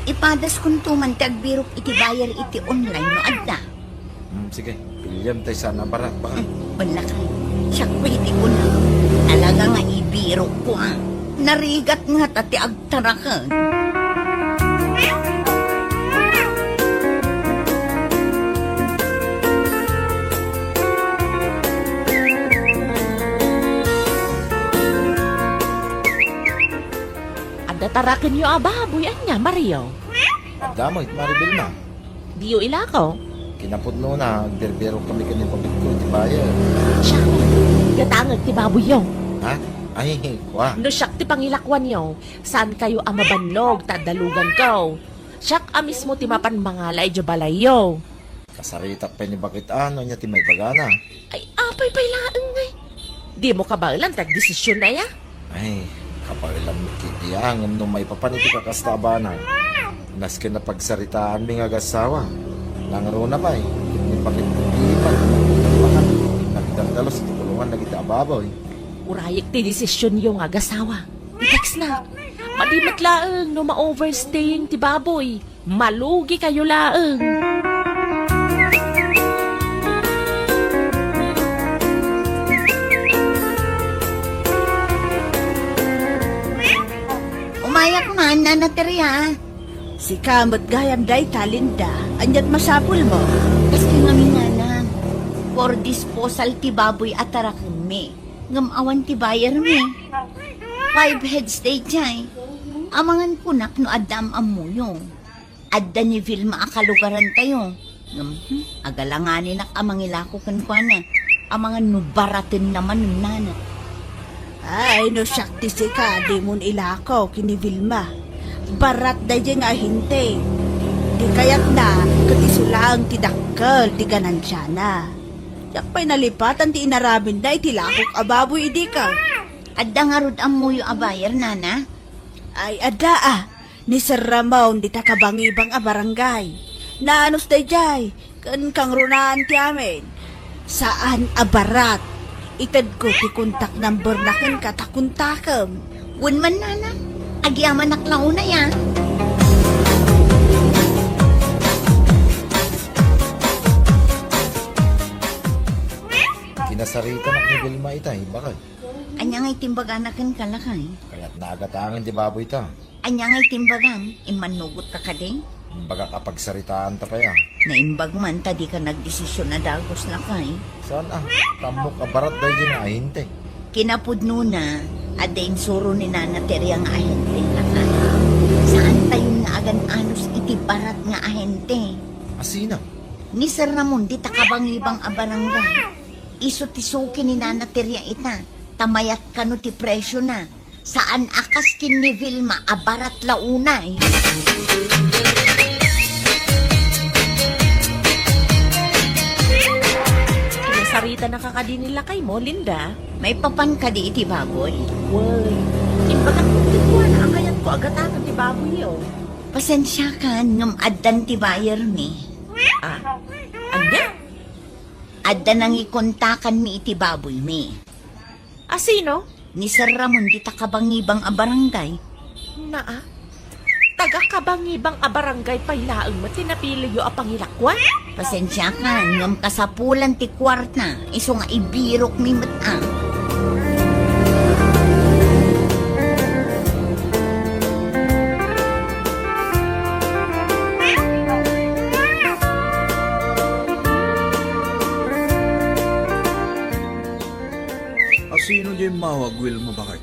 Ipadaskonto man ti agbirok iti buyer iti online no adda. Hmm, sige, piliam tay saan a barat, baka. Hmm, ballakay. Siak pay iti kuna. Talaga nga ibirokko, a. Narigat ngata ti ag- Taraken. Adda tarakenyo a baboy, ania, Mario? Adda met, Maribel, ma. Diyo ilako? Kinapudnona, agbirbirok kami ken ni Papitko iti buyer. Siak, gatangek ti baboyyo. Ha? Ay, kua. No siak ti pangilakuanyo, saankayo a mabannog ta adda luganko. Siak a mismo ti mapan mangala idiay balayyo. Kasaritak pay ni Bakit a no ania ti maibagana. Ay, apay pay laeng, ay. Dimo kabaelan ti agdesision aya? Ay, kabaelan met ketdi a, ngem no maipapan iti kakasta a banag, nasken a pagsaritaanmi nga agassawa. Nangruna pay, ket ni Bakit ti ipan, nagdardalus iti kulongan dagiti a baboy. Urayek ti desisionyo nga agassawa. Text na. Madi met laeng no ma-overstaying ti baboy. Malugikayo laeng. Umayak man, Nana Teria. Sika met gayam dayta, Linda. Aniat masapulmo? Kas ti ngamin, Nana. For disposal ti baboy a tarakenmi. Ngem awan ti buyer mi. Five heads daydiay. Amangan kunak no adda am-ammoyo. Adda ni Vilma a kalugarantayo. Ngem, hmm, agalanganinak a mangilako kenkuana. Amangan no baratenna manen, Nana. Ay, no siak ti sika, dimon ilako ken ni Vilma. Barat daydiay nga ahente. Ti kayatna, ket isu laeng ti dakkel ti ganansiana. Diak pay nalipatan ti inaramidna iti lakok a baboy idi ka. Adda ngarud ammoyo a buyer, Nana? Ay, adda a. Ni Sir Ramon dita kabangibang a barangay. Naanus daydiay, ken kangrunaan ti amin. Saan a barat. Itedko ti contact number na kenka ta kontakem. Wen man, Nana. Agyamanak la unay, a. Kinasaritanak ni Vilma itay, bakay. Ania nga itimbagana kenka, lakay? Kayatna a gatangen ti baboyta. Ania nga itimbagam? Immannugotka kadi? Imbagak a pagsaritaanta pay, a. Naimbag man ta dika nagdesisyon a dagus, lakay. Saan a? Tammok a barat daydi nga ahente. Kinapudnona, adda insuro ni Nana Teria nga ahente, lakay. Saantayon nga agan-anus iti barat nga ahente. A sino? Ni Sir Ramon, dita kabangibang a barangay. Isu ti suki ni Nana Teria ita, ta mayat kano ti presyona. Saan a kas ken ni Vilma a barat la unay. Kinasaritanaka kadi ni lakaymo, Linda? Maipapan kadi iti baboy? Wen. Imbagak kenkuana a kayatko a gatangen ti baboyyo. Pasensiakan ngem addan ti buyermi. Ah? Ania? Adda nangikontakanmi iti baboymi. A sino? Ni Sir Ramon dita kabangibang a barangay. Naa? Taga-kabangibang a barangay pay laeng met ti napiliyo a pangilakuan? Pasensiakan, ngem kasapulan ti kuarta, isu nga ibirokmi met a. A sino diay immawag, Wilma, baket?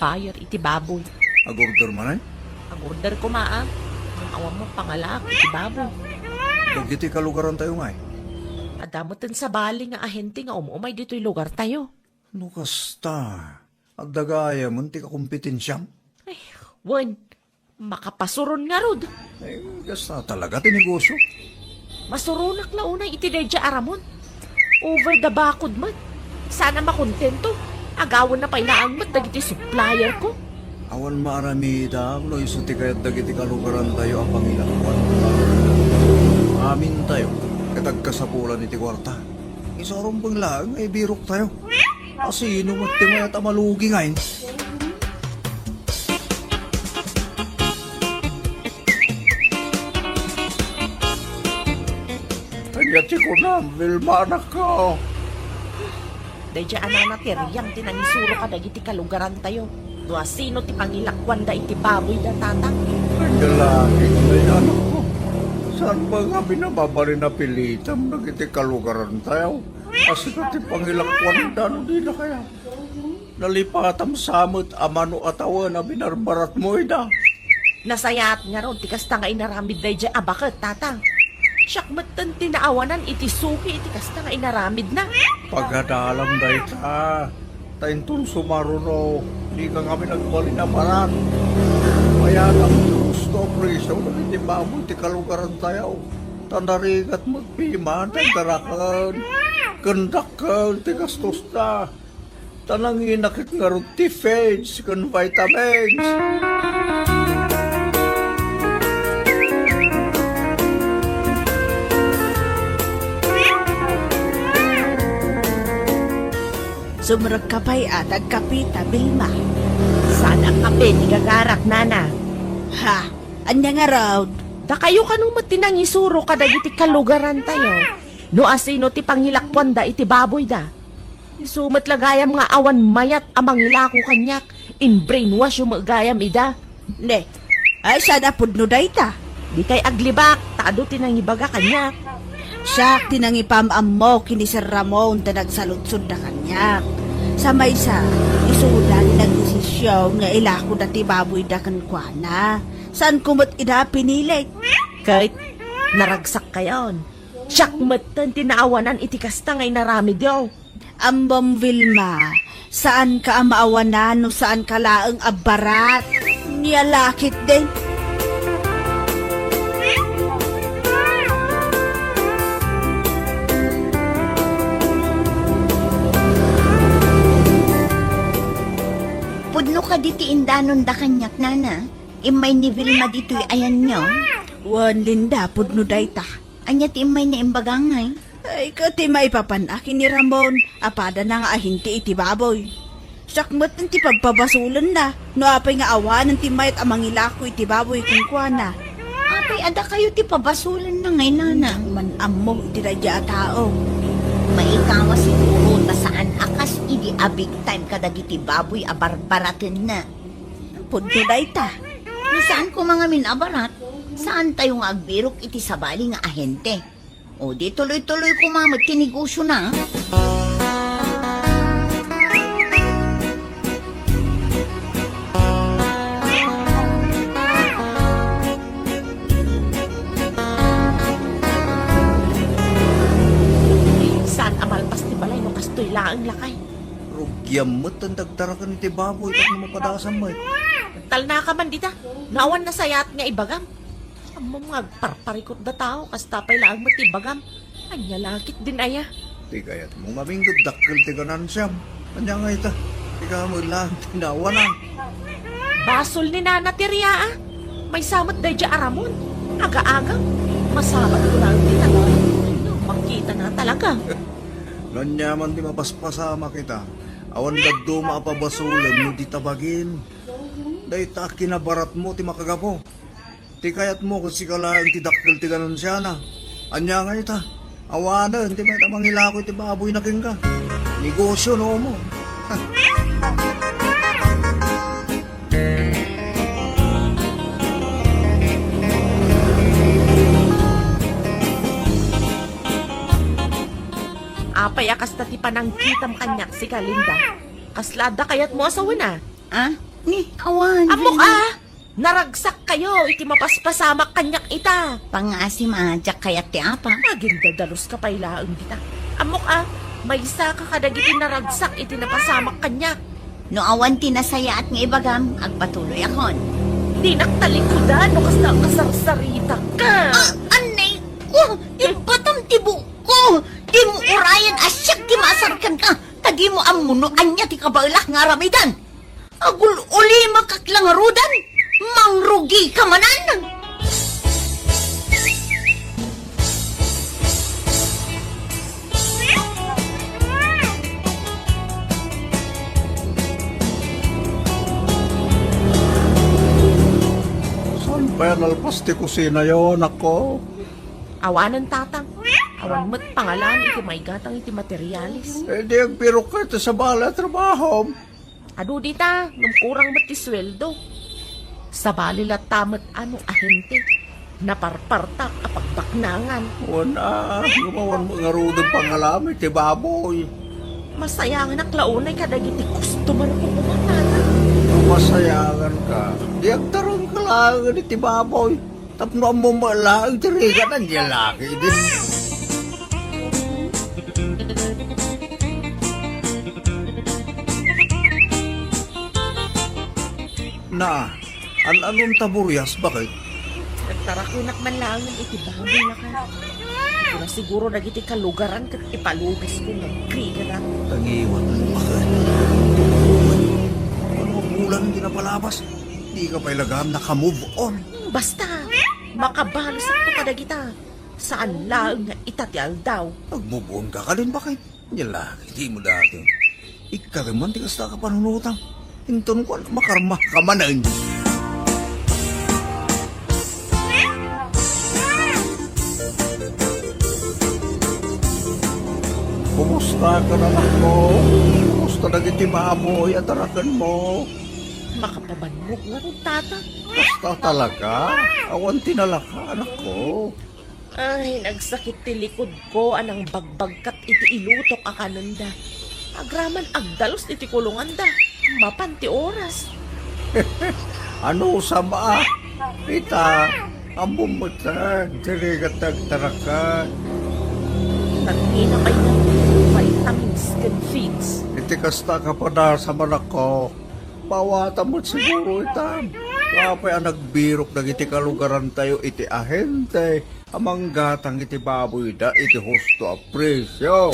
Buyer iti baboy. Ag-order manen? Ag-order koma, a. Ngem awan met pangalaak iti baboy. Dagiti kalugarantayo ngay? Adda metten sabali nga ahente nga um-umay ditoy lugartayo. No kasta, adda gayamen ti kakompetensiam? Ay, wen, makapasuron ngarud. Ay, kasta talaga ti negosyo. Masuronak la unay iti daydiay a Ramon. Over the bakod met. Saan a makontento. Agawenna pay laeng met dagiti supplierko. Awan maaramidam no isu ti kayat dagiti kalugarantayo a pangilakuan. Amintayo ket agkasapulan iti kuarta. Isu a rumbeng laeng nga ibiroktayo. A sino met ti mayat a malugi ngay? Ania ti kunam, Vilma, anakko? Daydiay a nana ti riang ti nangisuro kadagiti kalugarantayo. No a sino ti pangilakuanda iti baboyda, Tata? Ay, lalaki, ay, anakko. Saan ba nga binababalin a pilitam dagiti kalugarantayo? A sika ti pangilakuanda no dina kayat? Nalipatam sa met a mano a tawen a binarbaratmo ida. Nasayaat ngarud ti kasta nga inaramid daydiay a baket, Tata. Siak metten ti naawanan iti suki iti kasta nga inaramidna. Pagadalam dayta. Ta inton sumaruno, dika ngamin agbalin a barat. Mayadam ti husto a presio dagiti baboy ti kalugarantayo. Ta narigat met piman, ta daraken, ken dakkel ti gastosta. Ta nanginakit ngarud ti feeds ken vitamins. Sumrekka pay a, agkapita, Vilma. Saan a kape ti gagarak, Nana. Ha? Ania ngarud? Dakayo kano met ti nangisuro kadagiti kalugarantayo? No a sino ti pangilakuanda iti baboyda? Isu met la gayam nga awan mayat a mangilako kaniak, in-brainwash yo met gayam ida. Ne, ay, saan a pudno dayta? Dikay aglibak, ta adu ti nangibaga kaniak. Siak ti nangipam-ammo ken ni Sir Ramon ta nagsaludsodda kaniak. Sa maysa, isuda ti nagdesisyon nga ilakoda ti baboyda kenkuana. Saanko met ida a pinilit. Ket naragsak kayon. Siak metten ti naawanan iti kasta nga inaramidyo. Ammom, Vilma, saanka a maawanan no saanka laeng a barat. Nia la ketdin. Pudno kadi ti indanonda kaniak, Nana? Immay ni Vilma ditoy ayanyo? Wen, Linda, pudno dayta. Ania ti immayna imbaga ngay? Ay, ket ti maipapan-ak ken ni Ramon a padana nga ahente iti baboy. Siak met ti pagpabasolenna, no apay nga awanen ti mayat a mangilako iti baboy kenkuana. Apay a dakayo ti pabasolenna ngay, Nana? Diak man ammo iti daydiay a tao. Maikawa siguro ta saan a kas idi a big time kadagiti baboy a barbaratenna. Pudno dayta. No saan koma ngamin a barat, saantayo nga agbirok iti sabali nga ahente. O di tuloy-tuloy koma met ti negosiona. Saan a malpas ti balay no kastoy laeng, lakay? Rugi Diam met ti agtaraken iti baboy tapno mapadasam met. Talnaka man dita. No awan nasayaat nga ibagam. Ammom nga agparparikut da tao, kasta pay laeng met ti ibagam. Ania la ketdin aya? Ti kayatmo nga aminggo dakkel ti ganansiam. Ania nga ita? Ikaw met laeng ti nawanan. Basol ni Nana ti ria, a. Maysa met daydiay a Ramon. Aga-aga. Masabat ko laeng ti tattao. Makita na talaga. No ania man ti mapaspasamak ita, awan dadduma a pabasolem no di ta bagin. Dayta a kinabaratmo ti makagapu. Ti kayatmo ket sika laeng ti dakkel ti ganansiana. Ania nga ita? Awanen ti mayat a mangilako iti baboyna kenka. Negosio no umon. Apay a kasta ti panangkitam kaniak, sika, Linda? Kasla adda kayatmo a sawen a? Ah? Ni, awan. Ammok a! Naragsak kayo iti mapaspasamak kaniak ita. Pangasim a, diak kayat ti apa. Agindadalus ka pay laeng dita. Ammok a, maysa ka kadagiti naragsak iti napasamak kaniak. No awan ti nasayaat nga ibagam, agpatuloyakon. Dinak talikudan no kasta a kasarsaritak ka. Ah, anay ko! Ti batam ti buok ko! Dimo urayen a siak ti maasar kenka, ta dimo ammo no ania ti kabaelak nga aramidan. Agul-ulimek la ngaruden, mangrugika manen. Saan pay a nalpas ti kusinayo, anakko? Awanen, Tatang. Awan met pangalan iti maigatang iti materialis. Eh, di agbirok ka iti sabali a trabahom. Adu dita, ngem kurang met ti sueldo. Sabali latta met a no ahente. Naparpartak a pagbaknangan. Wen a, ngem awan met ngaruden pangalam iti baboy. Masayanganak la unay kadagiti customer ko, kumanana. No masayanganka, di agtarengka laengen iti baboy. Tapno ammom met laeng ti rigat, ania la ketdin. Na, an-anon ta burias, baket? Nagtarakenak man laengen iti baboy, lakay. Iti na siguro dagiti kalugaran ket ipalugasko nga agrigat. Tangiwat mo, baket. Ano a bulan ti napalabas? Dika pay la gayam naka-move on. Basta, makabalusakto kadagita. Saan laeng nga ita ti aldaw. Nag-move on ka kadin, baket? Ania la ketdin dayta. Ikka man ti kasta a kapanunotam. Inton kuan, makarma ka manen. Kumusta ka, anakko? Kumusta dagiti baboy a tarakenmo? Makapabannogna, Tatang. Kasta talaga? Awan ti nalaka, anakko. Ay, nagsakit ti likod ko a nangbagbagkat iti ilutok a kanenda. Agraman agdalus iti kulonganda. Mapan ti oras. Ano sa ba? Ita, ammom met, ah, diri ka tagtarakan. Nagpinapay na vitamins ken feeds. Iti kasta a kapadasam, anakko. Mawatam met siguro ita. Apay a nagbirok dagiti kalugarantayo iti ahente a manggatang iti baboyda iti husto a presio.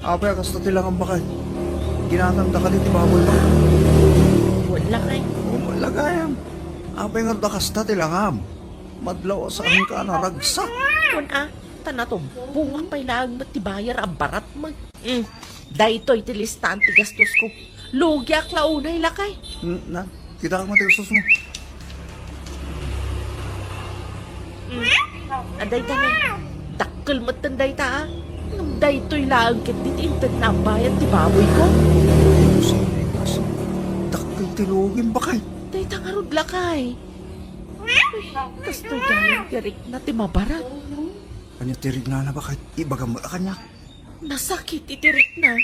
Apay a kasta ti langam, baket? Ginatangda kadi ti baboy, baket? Wen, lakay. O, wen, lakay. Apay nga adda kasta ti langam? Madlaw a saanka a naragsak. Wen a, ta natumbongak pay laeng met ti bayar a barat met. Mm, daytoy ti listaan ti gastosko. Lugiak la unay, lakay. Mm, na, kitak met ti gastos mo. Mm, adayta ni, dakkel metten dayta, a. Ngem daytoy laeng ketdi ti inted na a bayad ti baboyko. Dakkel ti lugim, baket. Dayta ngarud, lakay. Ay, kastoy gayam ti rikna ti mabarat. Ania ti riknana, baket? Ibagam met a kaniak. Nasakit iti rikna.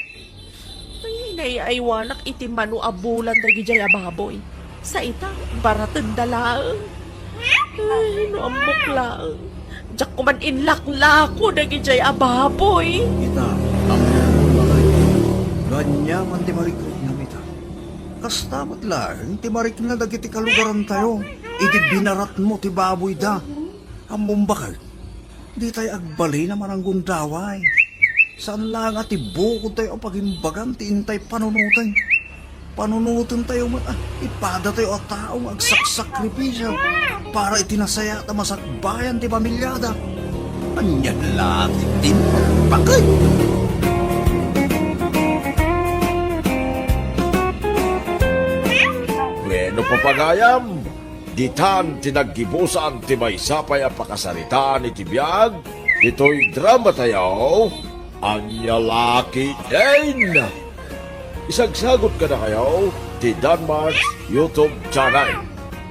Ay, naiaywanak iti mano a bulan dagidiay a baboy. Sa ita, baratenda laeng. Ay, no ammok laeng. Diak ko man inlaklako dagijay a baboy. Ita, ammok laeng. No aniaman ti mariknam ita. Kasta met laeng ti marikna dagiti kalugarantayo. Idi binaratmo ti baboyda. Ammom baket, ditay agbalin a mananggundaway. Saan laeng a ti bukodtayo a pagimbagan ti intay panunoten. Panunotentayo met a ipadatayo a tao nga agsaksakripisio para iti nasayaat a masakbayan ti pamiliada. Ania la ti timpalpakay? Bueno, papagayam, ditan ti naggibusan ti maysa pay a pakasaritaan iti biag ditoy dramatayo, Ania la ketdin! Isagsagut kadakayo ti Danmar's YouTube channel.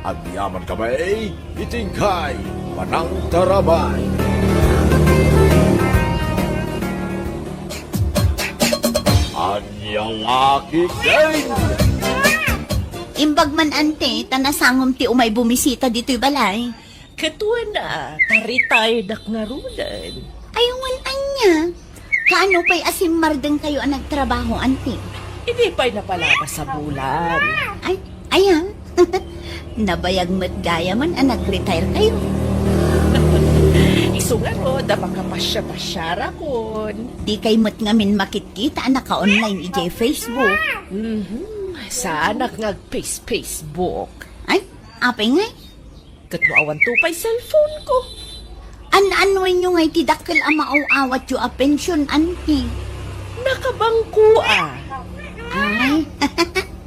Agyaman kami iti inkay panangtarabay. Ania la ketdin! Imbag man, anti, ta nasangom ti umay bumisita ditoy balay. Ket wen a, ta retired-ak ngaruden. Ay, wen ania? Kaano pay a simmardengkayo a nagtrabaho, anti? Idi pay napalabas a bulan. Ay, aya. Nabayag met gayamen a nag-retire kayo. Isu ngarud a makapasiapasiarakon. Dikay met ngamin makitkita a naka-online idiay Facebook. Mhm. Saanak nga ag-face-Facebook. Ay, apay ngay? Ket no awanto pay cellphone-ko. An-anoenyo ngay ti dakkel a maaw-awatyo a pension, anti? Nakabangko a. Ay,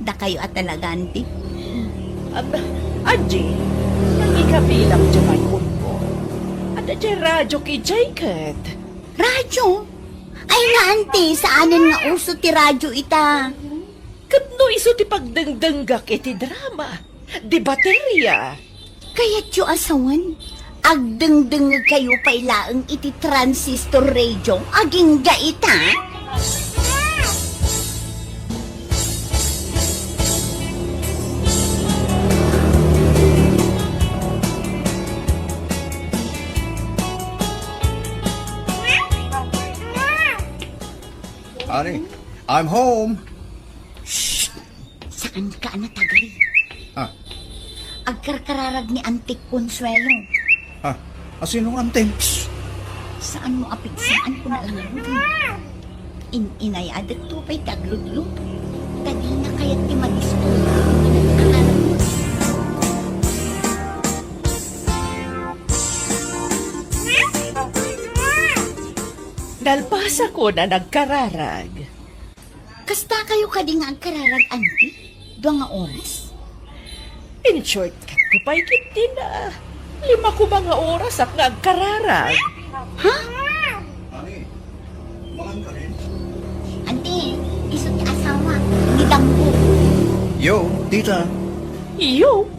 dakayo a talaga, anti. Ab-, Angie, nangikabilang ti mayunko. Adda diay radio idiay ket. Radio? Ay nga, anti, saanen nga uso ti radio ita. Ket no isu ti pagdengdenggak iti drama, di bateria. Kayatyo a sawen, agdengdengngegkayo pay laeng iti transistor radio agingga ita? Honey, I'm home. Shh! Saan ka a natagari? Ah. Agkarkararag ni Antik Consuelo. Ah, asino nga antim? Psst! Saan mo a pigsaan ko na lang. In-inayadek to pay ti aglutluto. Ta dina kayat ti madisturbo ti panag-aaral mo. Nalpasakon a nagkararag. Kasta kayo kadi nga agkararag, anti? Dua nga oras? In short, ket kupay ket dina. Lima koma nga orasat nga agkararag. Ha? Honey, mangan ka rin? Anti, isu ti asawa, ni Dampo. Yo, tita. Yo?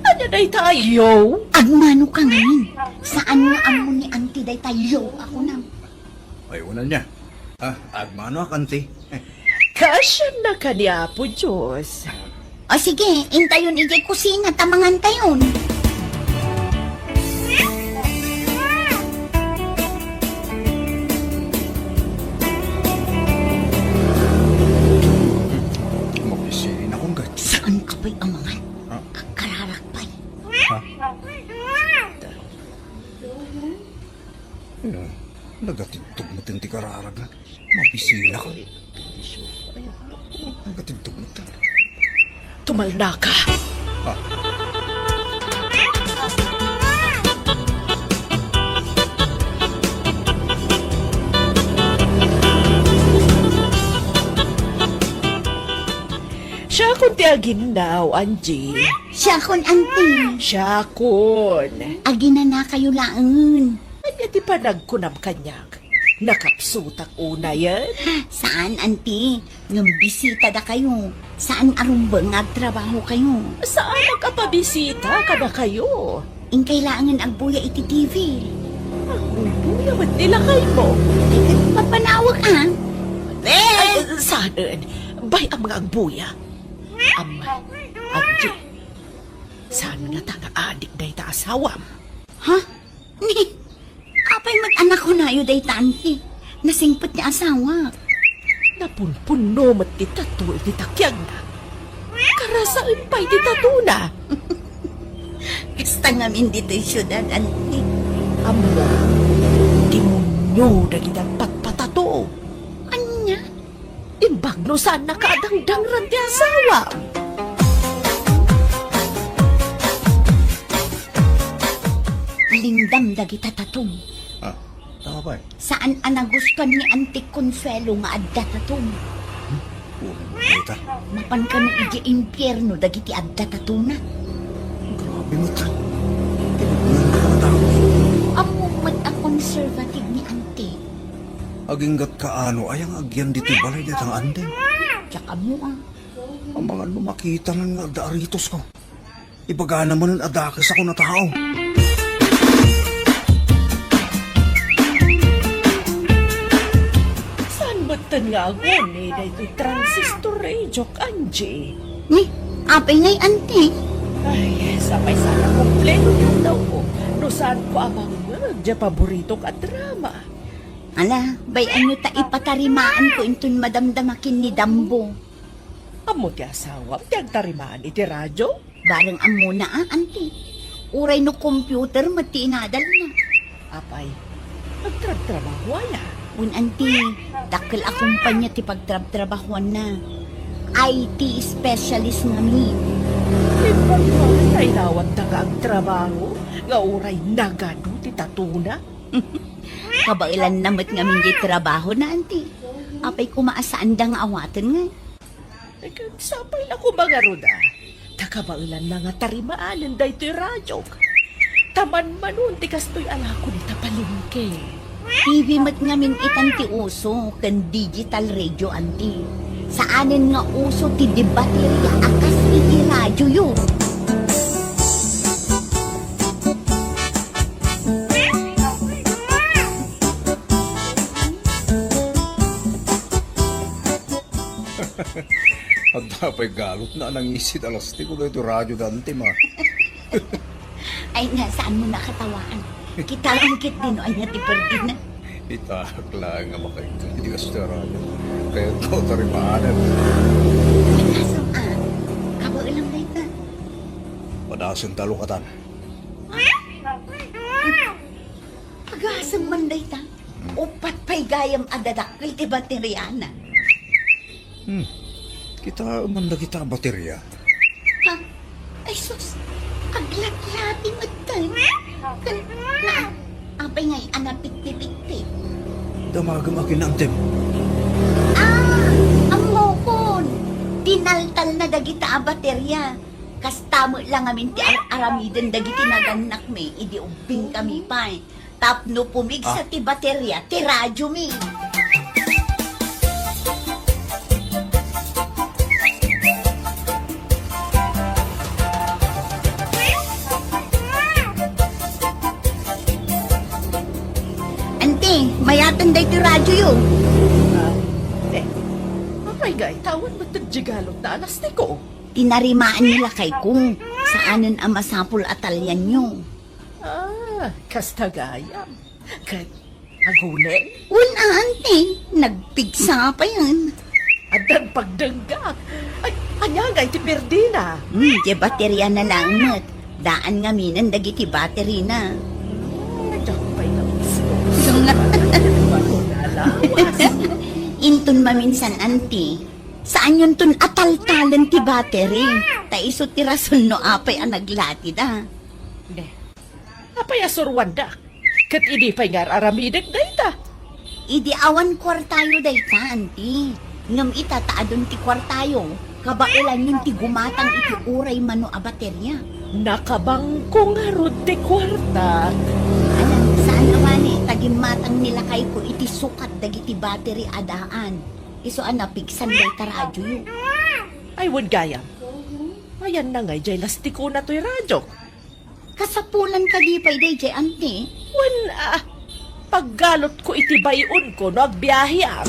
Ania dayta a yo? Agmano ka ngamin. Saan nga ammo ni anti dayta yo a kunam? Ay, unan niya. Ah, agmanoak, anti. Kaasianna ka ni Apo Dios. O sige, intayon idiay kusina ta mangantayon. Mapisilin akong gat. Saan ka pa'y amangan? Ah. Agkararag pay. Ha? Eh, nagatidtog met ti kararag na. Mapisilak. Nagatidtog met. Tumalna ka. Ah. Siakon ti aginnaw, Angie. Siakon, anti. Siakon. Aginana kayo laeng. Ania ti panagkunam kaniak? Nakapsutak unayen? Saan, anti. Ngem bisita da kayo. Saan a rumbeng nga agtrabaho kayo. Saan a pabisita kada kayo? Inkay laengen agbuya iti T V. Agbuya met ni lakaymo. Ay, ket papanawek, a. Ay, saanen. Bay-am nga agbuya. Am, agdi. Saan ngata nga adik dayta asawam? Ha? Ni, apay met a nakunayo dayta, anti? Nasingpet ni asawa. Napunpunno met ti tato iti takiagna. Karasaen pay ti tatona. Kasta ngamin ditoy siudad, anti. Ammo, demonio dagiti agpatpatato. Ania? Imbag no saanna a dangdangran ti asawa. Lindam dagita tatom. Ah, tama ba? Saan a nagustuan ni Anti Consuelo nga adda tatom. Hmm? Uray mo ita. Mapan kano idiay impierno dagiti adda tatona. Grabe mo ita. Tinignan ka na tao. Ammom met a conservative ni Anti. Aginggat kaano aya nga agyan ditoy balay dayta nga anding? Diak ammo, a. Amangan no makitanan nga adda aritosko. Ibagana manen a dakes a kuna tao. Saan metten nga aguni daytoy transistor radiok, Angie? Ni, apay ngay, anti? Ay, sapay saan a kumpleno ti aldawko no saanko a mangngeg diay paboritok a drama. Ala, bay-anyo ta ipatarimaanko inton madamdama ken ni Dambo. Ammo ti asawam ti agtarimaan iti radio? Bareng ammona a, anti. Uray no computer met ti inadalna. Apay, agtrabtrabaho aya? Wen, anti, dakkel a kompania ti pagtrabtrabahoanna. I T specialist ngamin. Imbag ta inawatna nga agtrabaho nga uray nagadu ti tatona. Kabaelanna met ngamin diay trabahona, anti. Apay koma a saanda nga awaten ngay? Ket sapay la koma ngarud a ta kabaelanna nga tarimaanen daytoy radiok. Ta manmanon ti kastoy a lakon ita palengke. T V met ngamin itan ti uso ken digital radio, anti. Saanen nga uso ti debateria a kas iti radioyo. Adda pay galotna a nangisit a lastiko daytoy radio da, anti, ma. Ay nga, saanmo a katawaan? Kitaem ketdi no ania ti perdina. Itaak laeng a makaigto iti kastoy a radio. Kayatko tarimaanen. Ay, asam a. Kabaelam dayta. Padasenta, katan. Agasem man dayta. Uppat pay gayam a dadakkel ti bateriana. Hmm. Kitaem man dagita a bateria. Ha? Ay sus, aglatlati metten. Ken, na, apay ngay a napitpitpit? Damagem a kinantim. Ah, ammokon. Tinaltalna dagita a bateria. Kasta met la ngamin ti ar-aramiden dagiti nagannakmi idi ubbingkami pay. Tapno pumigsa ti bateria ti radiomi. Anti, mayaten daytoy radioyo. Ah, eh, apay ngay, ta awan met ti galotna a lastiko? Tinarimaan ni lakayko. Saanen a masapul a talianyo. Ah, kasta gayam. Ket, agunen? Wen a, anti, nagpigsa payen. Addan pagdengga. Ay, ania ngay ti perdina? Hmm, diay bateriana laeng met. Daan ngaminen dagiti baterina. Hmm, diak pay namisko. Inton maminsan, anti, saanyonton a taltalen ti bateri. Ta isu ti rason no apay a naglatida. Ne. Apay a suruandak? Ket idi pay nga ar-aramidek dayta? Idi awan kuartayo dayta, anti. Ngem ita ta adun ti kuartayo, kabaelanyon ti gumatang iti uray mano a bateria. Nakabangko ngarud ti kuartak. Ala, saan a wani, ta gimmatang ni lakayko iti sukat dagiti bateri a daan. Isu a napigsan dayta radioyo. Ay, wen gayam. Ayanna ngay diay lastikona toy radio. Kasapulan kadi pay daydiay, anti? Wen, ah, paggalotko iti bay-onko no agbiaheak.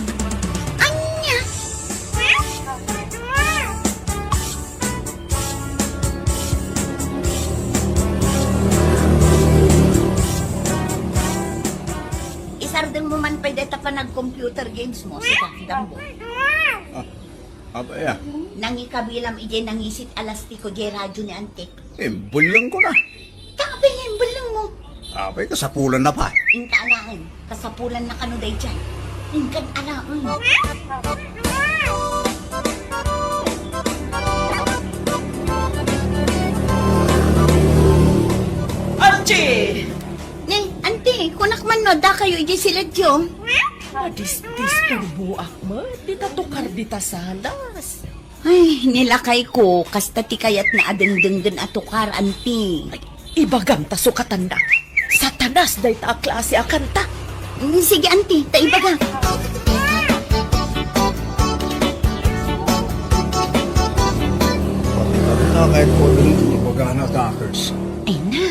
Ania? Mo man pay dayta panag-computer games mo, si Kakdambo. Ah, apay a? Nangikabilam idiay nangisit a lastiko diay radyo ni Antik. Imbellengko na. Ta apay nga imbellengmo? Apay, kasapulanna pay. Inka alaen, kasapulanna kano daydiay. Inka alaen. Angie! Ni, Anti, kunak man no, adda kayo idiay siladyo. Madisdisturboak met dita tukar dita salas. Ay, ni lakayko, kasta ti kayatna a dengdenggen a tukar, Anti. Ay, ibagam ta sukatanna. Satanas dayta a klase a kanta. Mm, sige, Anti, ta ibagak. Pati kanta kayatko denggen, ibagana, Takers. Ay na,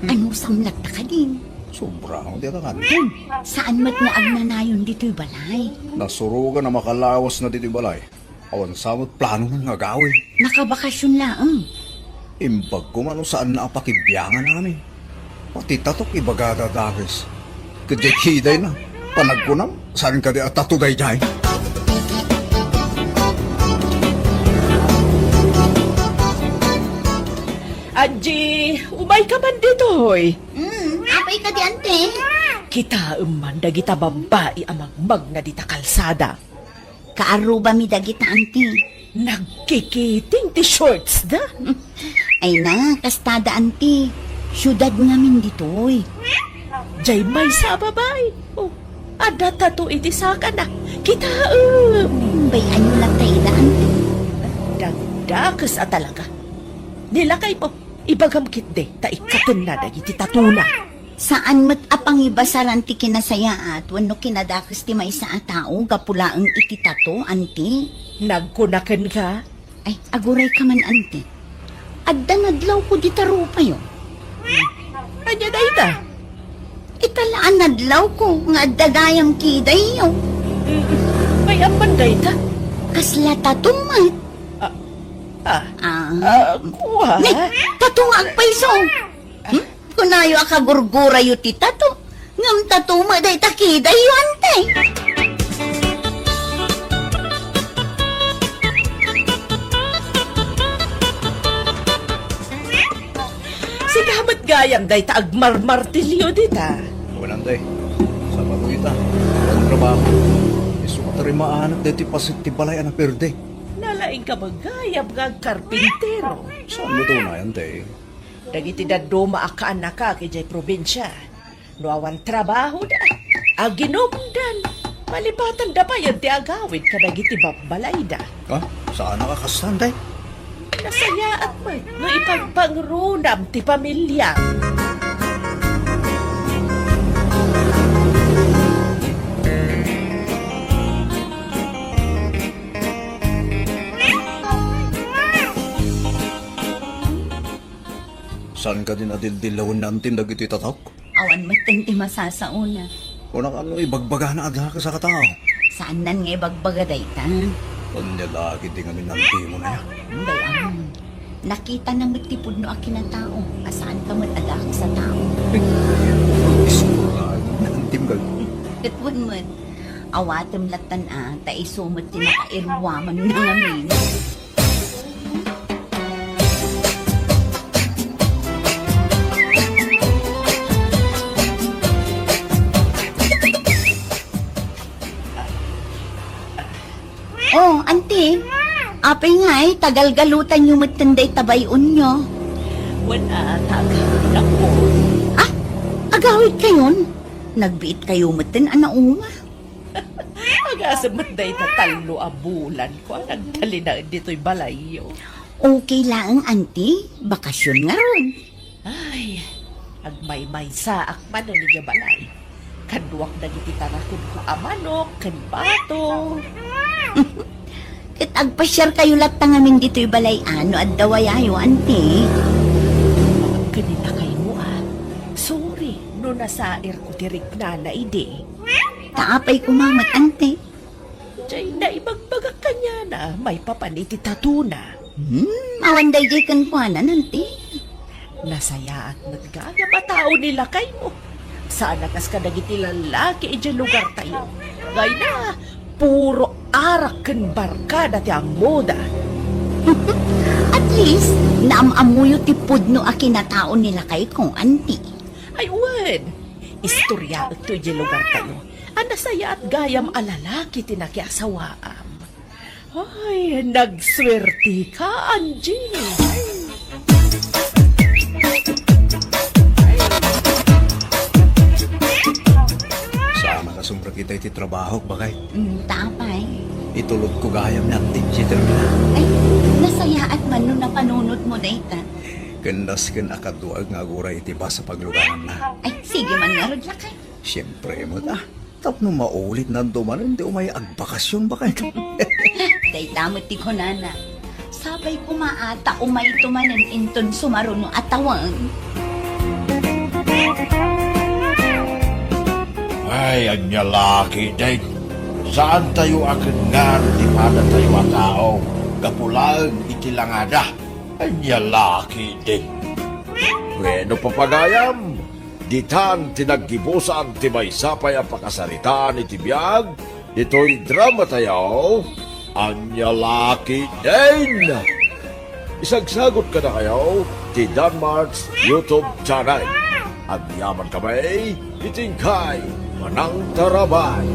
anusam latta kadin? Sobra ti kanta. Saan met nga agnanayon ditoy balay? Nasurogan a makalawasna ditoy balay. Awan sa met planona nga agawid. Nakabakasyon laeng. Imbag koma no saanna a pakibiangan amin. Pati tatok ibagada, Takers. Ket diay kidayna, panagkunam, saan kadi a tato daydiay? Angie, umayka man ditoy. Mm, apay kadi, Anti? Kitaem man dagita babbai a magmagna dita kalsada. Kaarrubami dagita, Anti. Nagkikiting ti shortsda. Ay na, kastada, Anti. Siudad ngamin ditoy. Diay maysa a babai. Oh, adda tato iti sakana. Kitaem. Bay-anyo latta ida, Anti. Dakdakes a talaga. Ni lakaymo, ibagam ketdi ta ikkatenna dagiti tatona. Saan met a pangibasaran ti kinasayaat wenno kinadakes ti maysa a tao gapu laeng iti tato, Anti? Nagkuna kenka? Ay, agurayka man, Anti. Adda nadlawko dita rupayo. Ania dayta? Ita la a nadlawko nga adda gayam kidayyo. Ay, amman dayta? Kasla tato met. Ah, ah, Ah. ah, kua? Ni, tato nga agpayso. Hmm? Kunayo a kagurgurayo ti tato. Ngem tato met dayta kidayyo, Anti. Sika met gayam dayta agmarmartilyo dita. Wen, Anti. Sabado ita. Ang trabaho. Isu a tarimaanat daytoy paset ti balay a naperde. Nalaingka met gayam nga agkarpintero. Saan met unay, Anti? Dagiti dadduma a kaannakak idiay probinsia, no awan trabahoda, aginumdan, malibatanda payen ti agawid kadagiti babbalayda. Ah, saan a kasta, Anti? Nasayaat met no ipagpangrunam ti pamiliam. Saan kadin a dildilawennam ti dagiti tatok? Awan metten ti masasaona. Kunak, no ibagbagana a dakes a katao? Saannan nga ibagbaga dayta. Ania la ketdi ngamin, Anti, mo na ya? Bay-am. Nakitana met ti pudno a kinatao a saanka met a dakes a tao. Isu, Anti, nga. Ket wen met, awatem lattan a, ta isu met ti nakairuamanna ngamin. Oh, Anti, apay ngay, ta galgalutanyo metten dayta bay-onyo? Wen a, ta agawidakon. Ah, agawidkayon? Nagbiitkayo metten a nauma. Agasem met dayta tallo a bulanko a nagtalinaed ditoy balayyo. Okay laeng, Anti. Bakasyon ngarud. Ay, agmaymaysaak manen idiay balay. Kaduak dagiti tarakenko a manok ken bato. Ket agpasiarkayo latta ngamin ditoy balay a no adda wayayo, Anti. Ken ni lakaymo a. Sorry no nasairko ti riknana idi. Ta apay koma met, Anti? Diay naibagbagak kaniana maipapan iti tatona. Hmm, awan daydiay kenkuana, Anti. Nasayaat met gayam a tao ni lakaymo. Saan a kas kadagiti lallaki idiay lugartayo. Ngayna, puro arak ken barkada ti ammoda. At least, naam-ammoyo ti pudno a kinatao ni lakayko, anti. Ay, wen. Istoryaekto idiay lugartayo a nasayaat gayam a lalaki ti nakiasawaam. Ay, nagsuertika, Angie. Saan a kasumrek ita iti trabahok, baket? Mm, ta apay. Itulodko gayam ni Auntie Chetelmina. Ay, nasayaat man no napanunotmo dayta. Ken nasken a kaduaek nga aguray iti bus a paglugananna. Ay, sige man ngarud, lakay. Siempre met, a. Tapno maulit nando manen ti umay agbakasyon, baket. Dayta met ti kunana. Sapay koma a ta umayto manen inton sumaruno a tawen. Ay, ania la ketdin. Saantayo a kenngar ti padatayo a tao gapu laeng iti langada. Ania la ketdin. Wenno, papagayam, ditan ti naggibusan ti maysa pay a pakasaritaan iti biag ditoy dramatayo, Ania la ketdin. Isagsagot kadakayo ti Danmart's YouTube channel. Agyamankami iti inkay panangtarabay.